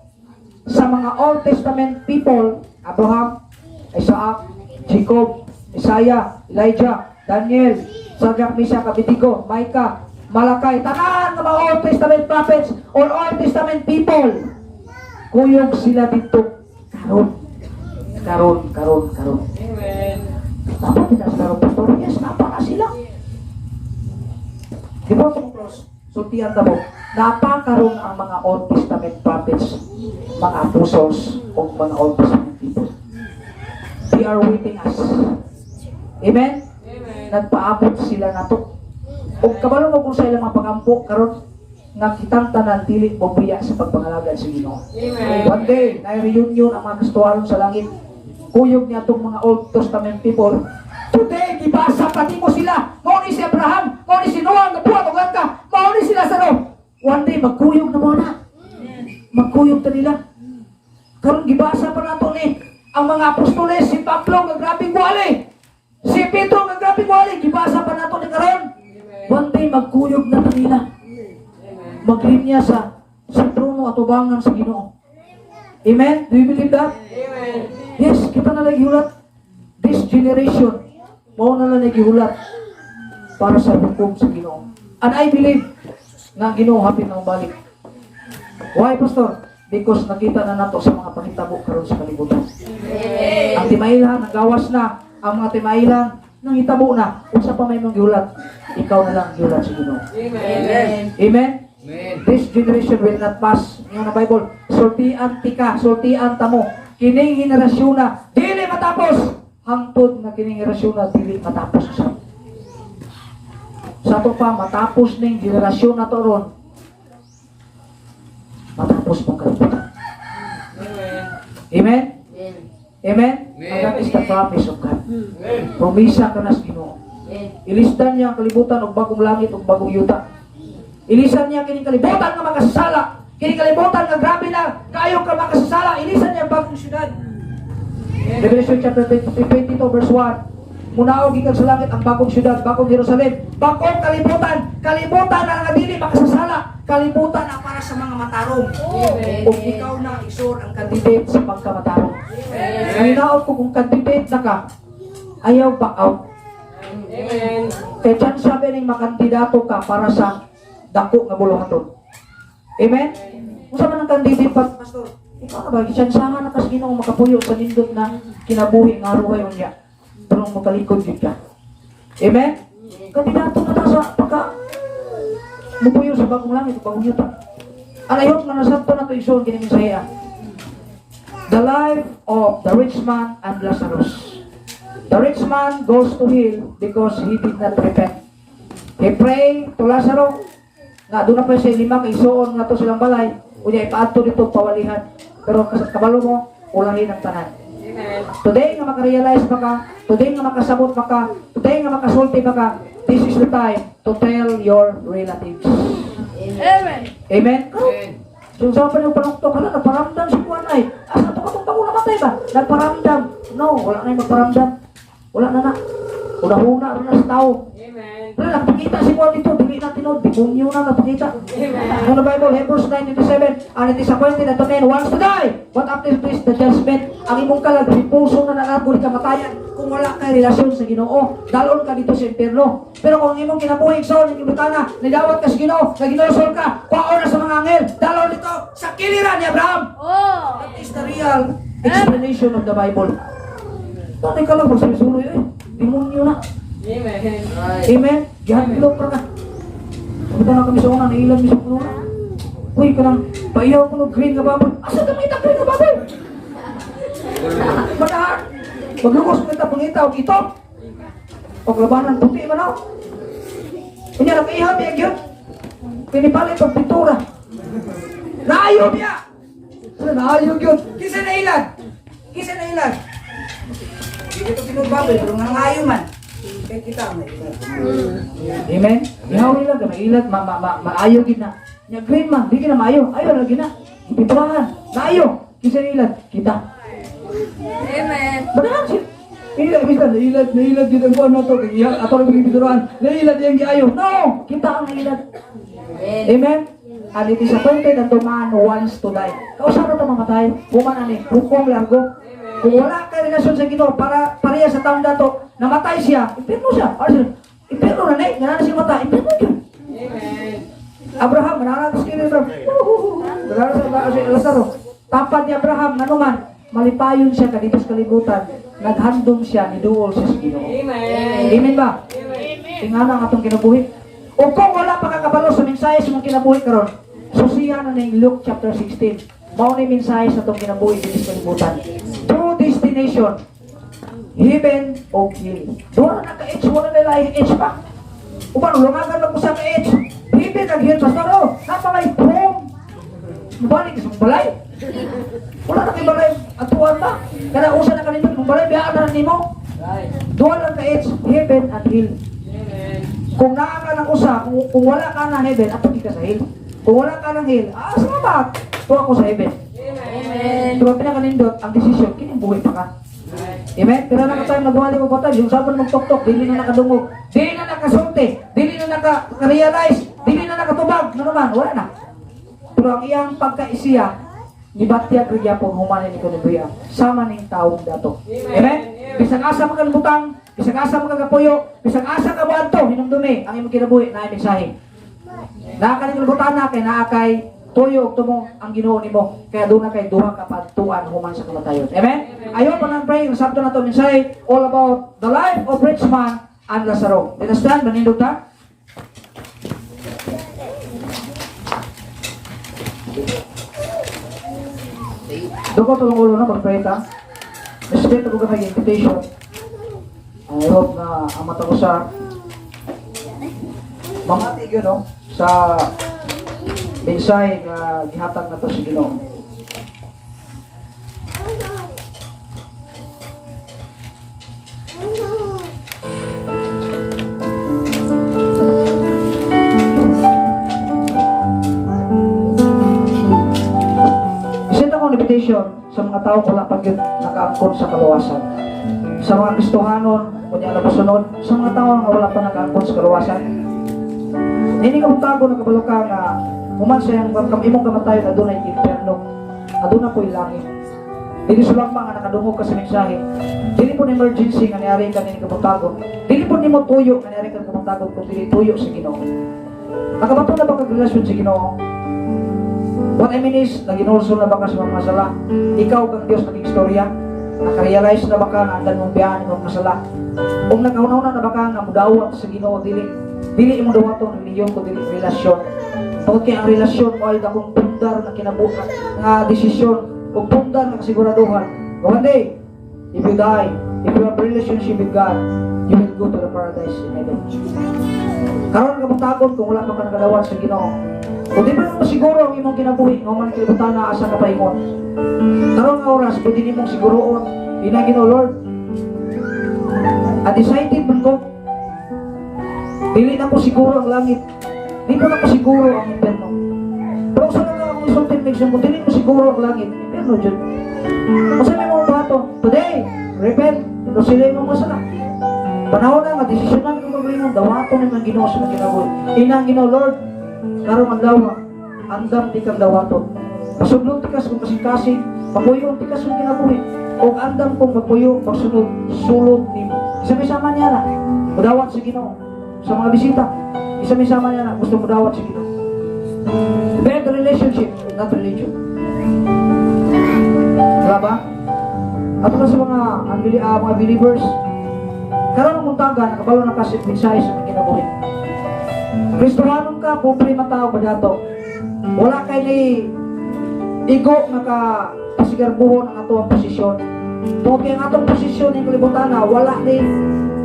sa mga Old Testament people, Abraham, Isaac, Jacob, Isaiah, Elijah, Daniel, Shadrach, Meshach, Abednego, Micah, Malachi, tanan nga mga Old Testament prophets or Old Testament people, kuyog sila dito karon. Karon, karon, karon. Amen. Dapat din na sila ron, pastor. Yes, napa na sila. Di ba ito close? Sultian ta mo. Napakaroon ang mga Old Testament prophets, mga apostles, o mga Old Testament people. They are waiting us. Amen? Amen. Nagpaabot sila nato. O kabalo mo kung sa ilang mga pagampo karon nga kitang tanan dili mobiya sa pagpangalagad sa Ginoo. Amen. One day, na reunion ang mga Kristohanon sa langit. Kuyog niya itong mga Old Testament people. Today, gibasa pa nimo sila. Mao ni si Abraham, mao ni si Noah, nga buhat og ka. Mao ni sila sa no. One day, magkuyog na mo na. Magkuyog ta nila. Karon gibasa pa nato ni ang mga apostoles, si Pablo nga grabeng wali. Si Pedro nga grabeng wali, gibasa pa nato ni karon. One day, magkuyog na ta nila. Maglinya sa trono atubangan sa Ginoo. Amen? Do you believe that? Amen. Yes, kita na lang gihulat. This generation, mao na lang gihulat para sa hukom sa Ginoo. And I believe nga ang Ginoo hapit na balik. Why, Pastor? Because nakita na nato sa mga pangitabo karon sa kalibutan. Ang timailhan, nagawas na. Ang mga timailhan, nangitabo na. Unsa pa may mga gihulat, ikaw na lang gihulat sa Ginoo. Amen. Amen? Amen. This generation will not pass. Ingon ang Bible, sultian tika, sultian tamo. Kining henerasyon na dili matapos. Hangtod nga kining henerasyon na dili matapos usab. Sa ato pa matapos ning henerasyon na to ron, matapos mong kalibutan. Amen. Amen? Amen? Amen. And that is the promise of God. Amen. Promisa ka na sa Ginoo. Amen. Ilisdan niya ang kalibutan og bagong langit ug bagong yuta. Ilisan niya kining kalibutan nga makasasala. Kining kalibutan nga grabe na kayo ka makasasala. Ilisan niya ang bagong syudad. Revelation chapter 22 verse 1. Munaog gikan sa langit ang bagong syudad, bagong Jerusalem, bagong kalibutan, kalibutan na nga dili makasasala, kalibutan na para sa mga matarong. Ug ikaw na, igsoon, ang candidate sa pagkamatarong. Hinaot ko kung candidate na ka, ayaw back out. Amen. Kay chance sabi ning makandidato ka para sa dako nga buluhaton. Amen? Unsa man ang candidate pa, Pastor? Ikaw na ba, gisansahan na kas Ginoo makapuyo sa nindot na kinabuhi nga aruhay unya. Pero mutalikod gyud ka. Amen? Kandidato na ta sa pagka mupuyo sa bagong langit o bagong yuta. And I hope nga nasabto na ito isuon kini mensahe. The life of the rich man and Lazarus. The rich man goes to hell because he did not repent. He prayed to Lazarus nga doon na pa siya lima ka isuon nga to silang balay, unya ipaadto dito pawalihan. Pero kabalo mo, ulahin ang tanan. Today nga makarealize pa ka, today nga makasabot pa ka, today nga makasulti pa ka, this is the time to tell your relatives. Amen. Amen? So sa pa yung panuktok, hala, nagparamdam si Juan ay. Asa to katong bago namatay ba? Nagparamdam. No, wala na yung magparamdam. Wala na na. Una-una na sa tao. Wala, nagpakita si Juan dito, dili na tinuod, demonyo na nagpakita. Ano the Bible, Hebrews 9:27, "And it is appointed that the man wants to die. But after this, the judgment." Ang imong kalag, ripuso na nanago ni kamatayan. Kung wala kay relasyon sa Ginoo, dalon ka dito sa impierno. Pero kung ang imong kinabuhi sa butana, nidawat ka sa Ginoo, naginusol ka, kwaon na sa mga anghel, dalon dito sa kiliran ni Abraham. Oh. That is the real explanation of the Bible. Tatay ka lang, magsuloy eh. Demonyo na. Amen? Gihadlok ra ka. Punta na kami sa una, nailan mi sa una. Uy, kanang paihaw ko ng green nga baboy. Asa ka makita green nga baboy? Manahan. Maglugos mo kita pangita og itom. Og labanan puti man ako. Unya nag-ihaw biya gyud. Pinipalit og pintura. Naayo biya. Sa naayo gyud. Kinsa na ilan? Kinsa na ilan? Hindi ko tinuod baboy, pero nga ngayo man. Kaya kita ang nailan. Amen? Ihaw nila, ka mailat, ma, ma, ma, maayo gid na. Nya green man, di na maayo. Ayo lagi na. Ipinturahan. Naayo. Kinsa na ilan? Kita. Amen. Banahan siya. Ilan, ibig nailat, nailat gid ang kuan na to. Kay iya, ato lang gipinturahan. Nailat iyang giayo. No! Kita ang nailat. Amen? And it is appointed that the man wants to die. Kausa na ito mamatay? Human ani, hukom largo. Kung wala ka relasyon sa Ginoo para pareha sa taong dato, namatay siya, impierno siya. Ano siya? Impierno na na, nga na siya mata, impierno yun. Abraham, mananag sa kini Abraham. Mananag sa Lazaro. Tapad ni Abraham, nganuman, malipayon siya kadito sa kalibutan. Naghandom siya, niduol siya sa Ginoo. Amen ba? Tingana ang atong kinabuhi. O kung wala pa kakabalo sa mensahe sa mga kinabuhi karon, susihan na ning Luke chapter 16. Mao ni mensahe sa atong kinabuhi dito sa kalibutan. True destination, heaven o hell. Duha na ka-H, wala na laing H pa. Uban, lungagan lang ko sa ka-H. Heaven ag hell, pastor, oh, napa may home. Mubalik sa balay. Wala na kay balay, atuan ba? Kada usa na kanindot, mong balay, biyaan na nimo. Duha lang ka-H, heaven and hell. Kung naa ka ng usa, kung wala ka ng heaven, ato ka sa hell. Kung wala ka ng hell, ah, salamat. Tuwa ko sa heaven. Amen. Pero pinakanindot, ang desisyon, kining buhi pa ka. Amen? Pero na ka tayo nagwali mo patay, yung sabon magtuktok, dili na nakadungog, dili na nakasulti, dili na naka-realize, dili na nakatubag, ano naman, wala na. Pero ang iyang pagkaisiya, nibatyag rin gyapon humanin ni Kunubuya, sama ning taong dato. Amen? Bisag asa makalibutang, bisag asa makagapuyo, bisag asa ka moadto, hinumdumi ang imong kinabuhi na mensahe. Naa ka kalibutan na kay naa kay tuyo og tumong ang Ginoo nimo kaya doon na kay duha ka padtuan human sa kamatayon. Amen? I hope and I'm praying sabto na to mensahe all about the life of rich man and Lazaro. Let us stand, manindog ta. Duko tulong ulo na mag-pray ta. Respeto ko kay invitation. I hope na ang mata ko sa mamati gyud no sa mensahe nga gihatag nato sa Ginoo. Isend akong invitation sa mga tao wala pa gyud nakaangkon sa kaluwasan. Sa mga Kristohanon, kunya labasonon, sa mga tao nga wala pa nakaangkon sa kaluwasan. Hindi ka mutago nakabalo ka nga human sa iyang imong kamatayon adunay impierno. Aduna po'y langit. Dili sulang nga nakadungog ka sa mensahe. Dili po emergency nga niari ka nini kabuntagon. Dili po nimo tuyo nga niari ka kabuntagon kung dili tuyo sa Ginoo. Nakabato na ba kag relasyon sa Ginoo? What I mean is, naginulsol na ba ka sa mga sala? Ikaw kang Diyos nag-istorya? Nakarealize na ba ka nga andan mong biyaan imong mga sala? Kung nakahuna na ba ka nga mudawat sa Ginoo, dili dili imong dawaton relihiyon ko dili relasyon. Tungod kay ang relasyon mo ay dakong pundar nga kinabuhi nga desisyon ug pundar nga kasiguraduhan. One day, if you die, if you have relationship with God, you will go to the paradise in heaven. Karon ka takot kung wala pa ka nakadawat sa Ginoo. Kung di pa mo siguro ang imong kinabuhi, nga man kalibutan na asa ka paingon. Karon nga oras, pwede nimong siguroon, ina Ginoo, Lord. Undecided man ko. Dili na ko siguro ang langit. Di pa na ko siguro ang impyerno. Pero sa lang akong isulti, mga, kung dili mo siguro ang langit, impyerno jud. Unsa may mga bato? Today, repent, pero sila yung mga sala. Panahon na nga, desisyonan kung magalingon, dawaton ni mga Ginoo sa mga kinabuhi. Inang Ginoo, Lord, karong adlaw, andam ti kang dawaton. Pasublon tikas kung kasing-kasing, papuyo tikas kung kinabuhi. O andam kong magpuyo, pagsunod, sulod nimo. Isa may sama niya na, mudawat sa Ginoo. Sa mga bisita, isa may sama niya na, gusto mudawat sa Ginoo. Bad relationship, not religion. Wala ba? Ato na sa mga mga believers, karon ng muntaga, nakabalo na kasi mensahe sa mga kinabuhi. Kristohanon ka, pobre man tao pa dato. Wala kay ni igo nga ka pasigarbuhon ang ato ang posisyon. Tungod kay ang atong posisyon ng kalibutan na wala ni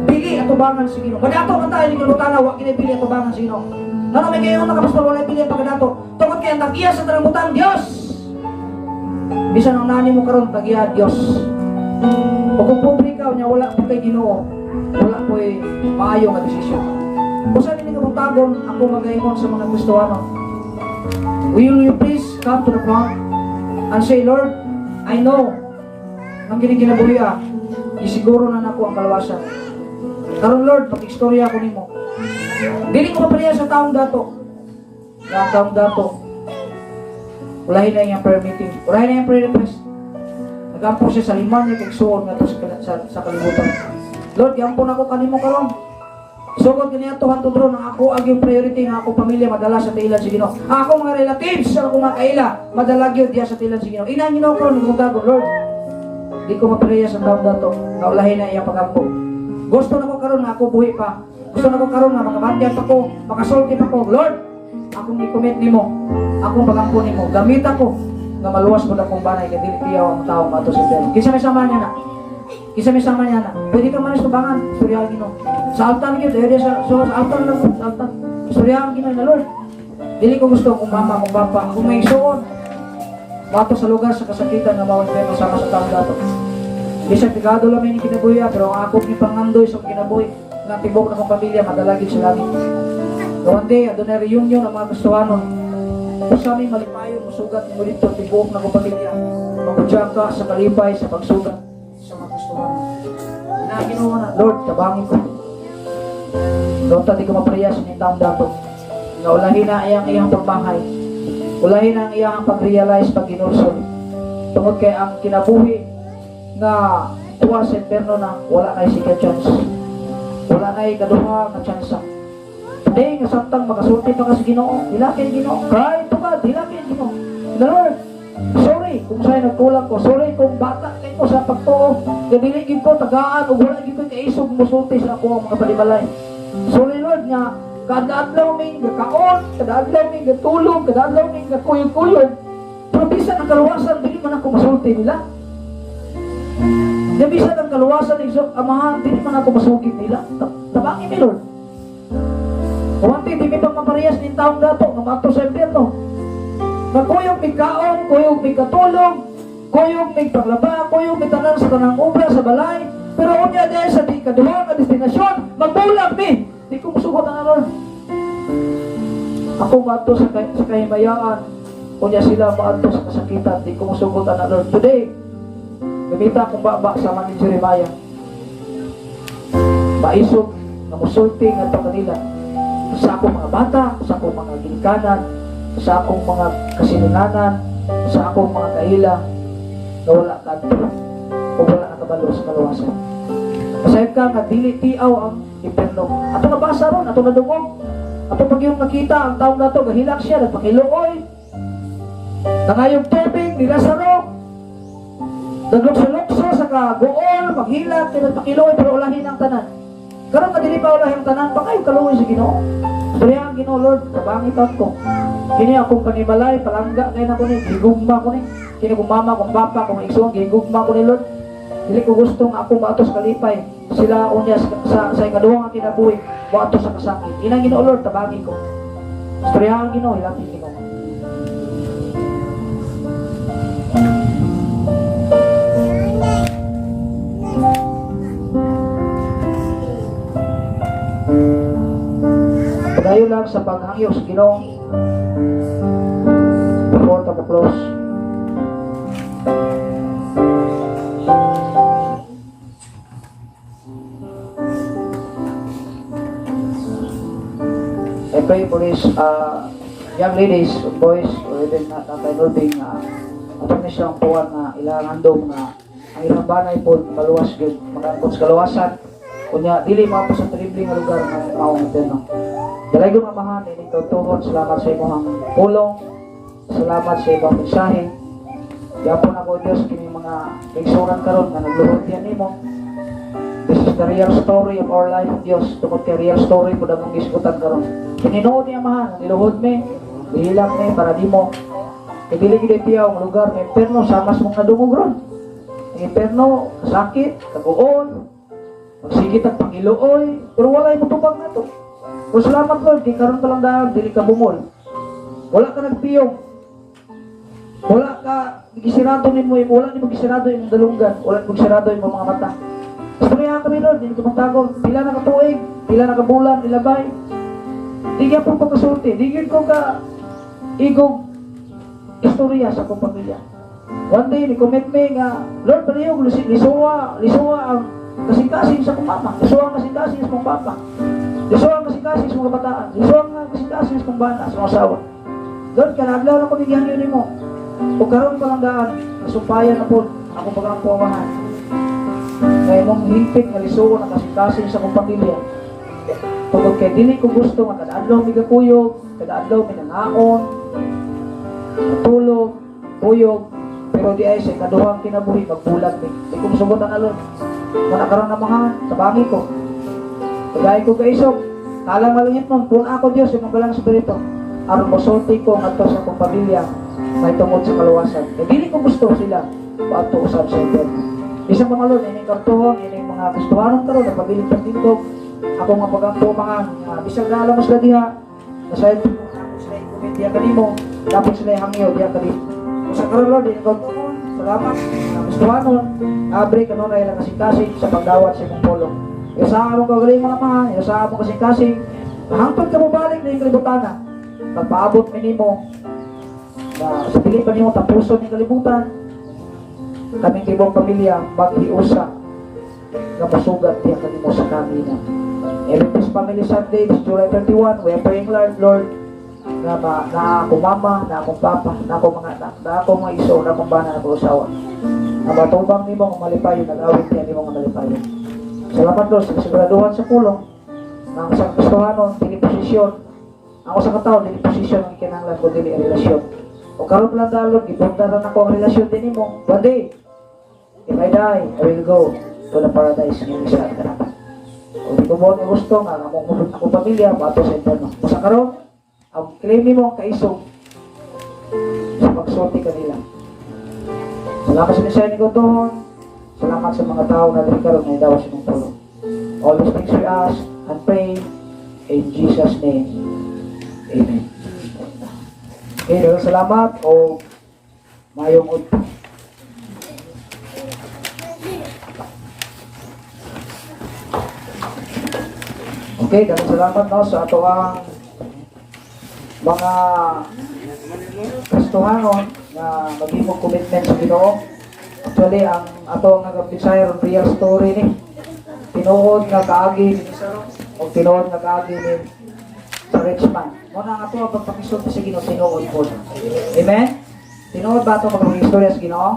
bili atubangan sa Ginoo. Kadato man tayo ng kalibutan na wa kini bili atubangan sa Ginoo. Ngano may kayo nga pastor wala bili ang pagkadato? Tungod kay ang tag-iya sa tanang butang, Dios. Bisan ang nani mo karon, tag-iya Dios. O kung pobre ka nya wala pa kay Ginoo, wala po'y maayo nga desisyon. Usa nini kabuntagon ako magaingon sa mga Kristohano. Will you please come to the front and say, "Lord, I know ang kini kinabuhi ah, isiguro na nako ang kaluwasan. Karon, Lord, pag-istorya ko nimo. Dili ko mapareha sa taong dato." Nga ang taong dato, ulahin na iyang prayer meeting. Ulahin na iyang prayer request. Nagampo siya sa lima niya kaigsuon nga sa kalibutan. "Lord, gampo na ko kanimo karon. Sugod kaniya to hantod ron ang ako ang yung priority nga ako pamilya madala sa tiilan sa Ginoo. Ang ako mga relatives, ang akong mga kaila madala gyud diya sa tiilan sa Ginoo. Ina Ginoo karon nagmugagong, Lord. Di ko mapareha sa taong dato nga ulahin na iyang pagampo. Gusto na ko karon nga ako buhi pa. Gusto na ko karon nga makabatyan pa ko, makasulti pa ko. Lord, akong i-commit nimo. Akong pagampo nimo. Gamit ako nga maluwas mo akong banay kay dili tiyaw ang tao mato sa impyerno." Kinsa may sama niya na? Kinsa may sama niya na? Pwede ka man sa tubangan, istoryahan Ginoo. Sa altar gyud, eh, sa altar lang sa altar. Istoryahan Ginoo na, "Lord, dili ko gusto kung mama, kung papa, kung may isuon mato sa lugar sa kasakitan nga mao impyerno sama sa taong dato. Bisan pigado lang may kinabuhi, ah, pero ang akong ipangandoy sa kinabuhi nga tibok na akong pamilya madalagid sa langit." One day, adunay reunion ang mga Kristohanon. Usa mi malipayon musugat mo dito tibuok na akong pamilya. Magudya ka sa kalipay sa pagsugat sa mga Kristohanon. Na Ginoo na, "Lord, tabangi ko. Doon ta di ko maparehas sa taong dato. Nga ulahin na iyang iyang pagmahay. Ulahin na ang iyang pag-realize pag ginulsol. Tungod kay ang kinabuhi nga tuwa sa impyerno na wala na second chance. Wala na kaduha nga chance. Today, nga samtang makasulti pa ka sa Ginoo, hilakin Ginoo, cry to God, hilakin Ginoo. The Lord, sorry kung sa'yo nagkulang ko, sorry kung bata kay ko sa pagtuo, nga dili gid ko tagaan ug wala gid ko kaisog musulti sa ako ang mga panimalay. Sorry, Lord, nga kada adlaw mi gakaon, kada adlaw mi gatulog, kada adlaw mi gakuyog-kuyog. Pero bisan ang kaluwasan, dili man ako masulti nila. Di bisan ang kaluwasan ni Amahan, dili man ako masugid nila. Tabangi mi, Lord. Wanti, di mi pang maparehas ning taong dato, nga maadto sa impyerno. Nagkuyog mig kaon, kuyog mig katulog, kuyog mig paglaba, kuyog mig tanan sa tanang obra sa balay. Pero unya dahil sa di kaduha nga destinasyon, magbulag mi. Di ko musugot ang Lord. Ako maadto sa kahimayaan, unya sila maadto sa kasakitan, di ko musugot ang Lord. Today, gamita akong baba sama ni Jeremiah. Maisog nga musulti ngadto kanila sa akong mga bata, sa akong mga ginikanan, sa akong mga kasilinganan, sa akong mga kaila na wala kadto o wala nakabalo sa kaluwasan. Pasayod ka nga dili tiaw ang impyerno. Ato nabasa ron, ato nadungog. Ato pag yung nakita ang taong nato, gahilak siya, nagpakiluoy. Nangayog tubig ni Lazaro. Naglukso-lukso sa kaguol, maghilak, tinagpakiluoy, pero ulahin ang tanan. Karon nga dili pa ulahin ang tanan, pangayog kaluoy sa Ginoo. Istorya ang Ginoo, Lord, tabangi ko. Kini akong panimalay, palangga kay nako ni, gigugma ko ni. Kini kong mama, kong papa, kong igsoon, gigugma ko ni Lord. Dili ko gusto nga ako maatos kalipay. Sila unya sa ikaduha nga kinabuhi, moadto sa kasakit. Inang Ginoo, Lord, tabangi ko. Istorya ang Ginoo, hilatin Ginoo. Padayon lang sa paghangyo sa Ginoo before ta close. I pray for these young ladies, boys, or even na Tatay Norbing nga atong ni siyang puwan nga ilang handom nga ang ilang banay po maluwas gyud, makaangkon sa kaluwasan, unya dili mo sa terrible nga lugar nga mao ang impyerno. Dalaygon Amahan, ining kautuhon, salamat sa imong pulong, salamat sa imong mensahe. Yapon ako, Diyos, kini mga kaigsuonan karon nga nagluhod diyan nimo. This is the real story of our life, Diyos. Tungod kay real story po among gisgutan karon. Tinuod ni Amahan, niluhod mi, gihilak mi para nimo. Kay dili gid tiyaw ang lugar ng impyerno sama sa mga nadungog ron. Ang impyerno, sakit, kaguol, magsigit ang pangiluoy, pero walay motubang nato. Pero salamat, Lord, di karon pa lang daan, dili ka bumol. Wala ka nagpiyong. Wala ka gisirado nimo, wala nimo gisirado imong dalunggan, wala nimo gisirado imong mga mata. Istoryahan kami, Lord, hindi ko magtago. Pila na ka tuig, pila na ka bulan, nilabay. Di gyapon ko kasulti, di gyud ko ka igog istorya sa akong pamilya. One day, ni commit me nga, Lord, palihog, lisuwa, lisuwa ang kasing-kasing sa akong mama, lisuwa ang kasing-kasing sa akong papa, lisuwa ang kasing-kasing sa mga kabataan, lisuwa ang kasing-kasing sa akong bana, sa mga asawa. Lord, kanadlaw na ko bigyan yun nimo. O karon pa lang daan, nasumpayan na po akong pagampo, Amahan. Nga imong hingpit nga lisuwa ang kasing-kasing sa akong pamilya. Tungod kay dili ko gusto nga kada adlaw mi gakuyog, kada adlaw mi nangaon, matulog, kuyog, pero di ay sa ikaduhang kinabuhi magbulag mi. Di ko musugot ang alon. Muna karon Amahan, tabangi ko. Kagay ko kaisog, kalang malungit nun, kung ako Diyos, yung balang Espiritu, aron mosulti ko ngadto sa akong pamilya, may tungod sa kaluwasan. E dili ko gusto sila, paadto usab sa impyerno. Bisan pa man, Lord, ining kartuhon, ining mga Kristohanon karon, nagpabilin pagtindog, ako nga pagampo mga, bisag na alam mo sila diha, nasayod ko, ako sila i-comment diha kanimo, dapat sila ihangyo diha kanimo. Kung sa karon, Lord, ining kartuhon, salamat, mga Kristohanon, abre kanunay ilang kasing-kasing sa pagdawat sa imong pulong. Isa among kagalingon mga, isa among kasing-kasing, hangtod ka mo balik na yung kalibutan na. Pagpaabot mi nimo, na sa dili pa nimo tapuson ni kalibutan, kaming tibong pamilya maghiusa nga mosugat diha kanimo sa kamina. Every this Family Sunday, this July 31, we are praying, Lord, Lord, nga ma, na akong mama, na akong papa, na akong mga anak, na akong mga iso, na akong bana, na akong asawa. Nga matubang nimo ang malipayon, nag-awit niya nimo ang malipayon. Salamat, Lord, sa kasiguraduhan sa pulong, nga ang isang Kristohanon, dili posisyon, ang usa ka tawo dili posisyon ang ikinahanglan ko dili ang relasyon. O karon lang dalon, gibuntaran ako ang relasyon din nimo. One day, if I die, I will go to the paradise ng isa kanapan. O di ko mo ang gusto nga ang among akong pamilya moadto sa impyerno. Usa karon, ang claim nimo ang kaisog sa pagsulti kanila. Salamat sa mensahe ni Godon. Salamat sa mga tao na diri karon nga dawa sa imong pulong. All these things we ask and pray in Jesus' name. Amen. Okay, daghang salamat o mayong udto. Okay, daghang salamat, no, sa ato ang mga Kristohanon na maghimong commitment sa Ginoo. Actually, ang ato ang nagabisay real story ni. Tinuod nga kaagi ni Lazaro o tinuod nga kaagi ni sa rich man. Mo na ang ato ang pagpakisulti sa Ginoo, tinuod po. Amen? Tinuod ba ato magpakistorya sa Ginoo?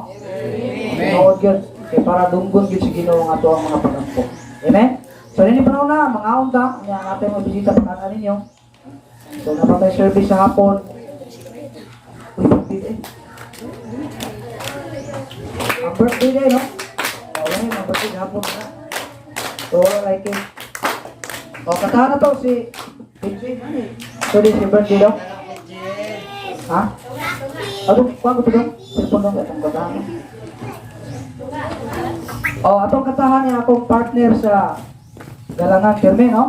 Tinuod yun. Kay para dunggon gyud sa Ginoo ang ato ang mga pagampo. Amen? So nini panahon na, mga unta, nga ang ating mga bisita pagkaan ninyo. So napatay service sa hapon. Uy, birthday eh. Ang birthday day, no? Oh, wala yung birthday hapon na. So, wala like it. O, katahan na to si Benji. Sorry, si birthday daw. Ha? Atong, kuha ko to dong. Cellphone dong, atong katahan. O, atong katahan niya akong partner sa Galangan, Pirme, no?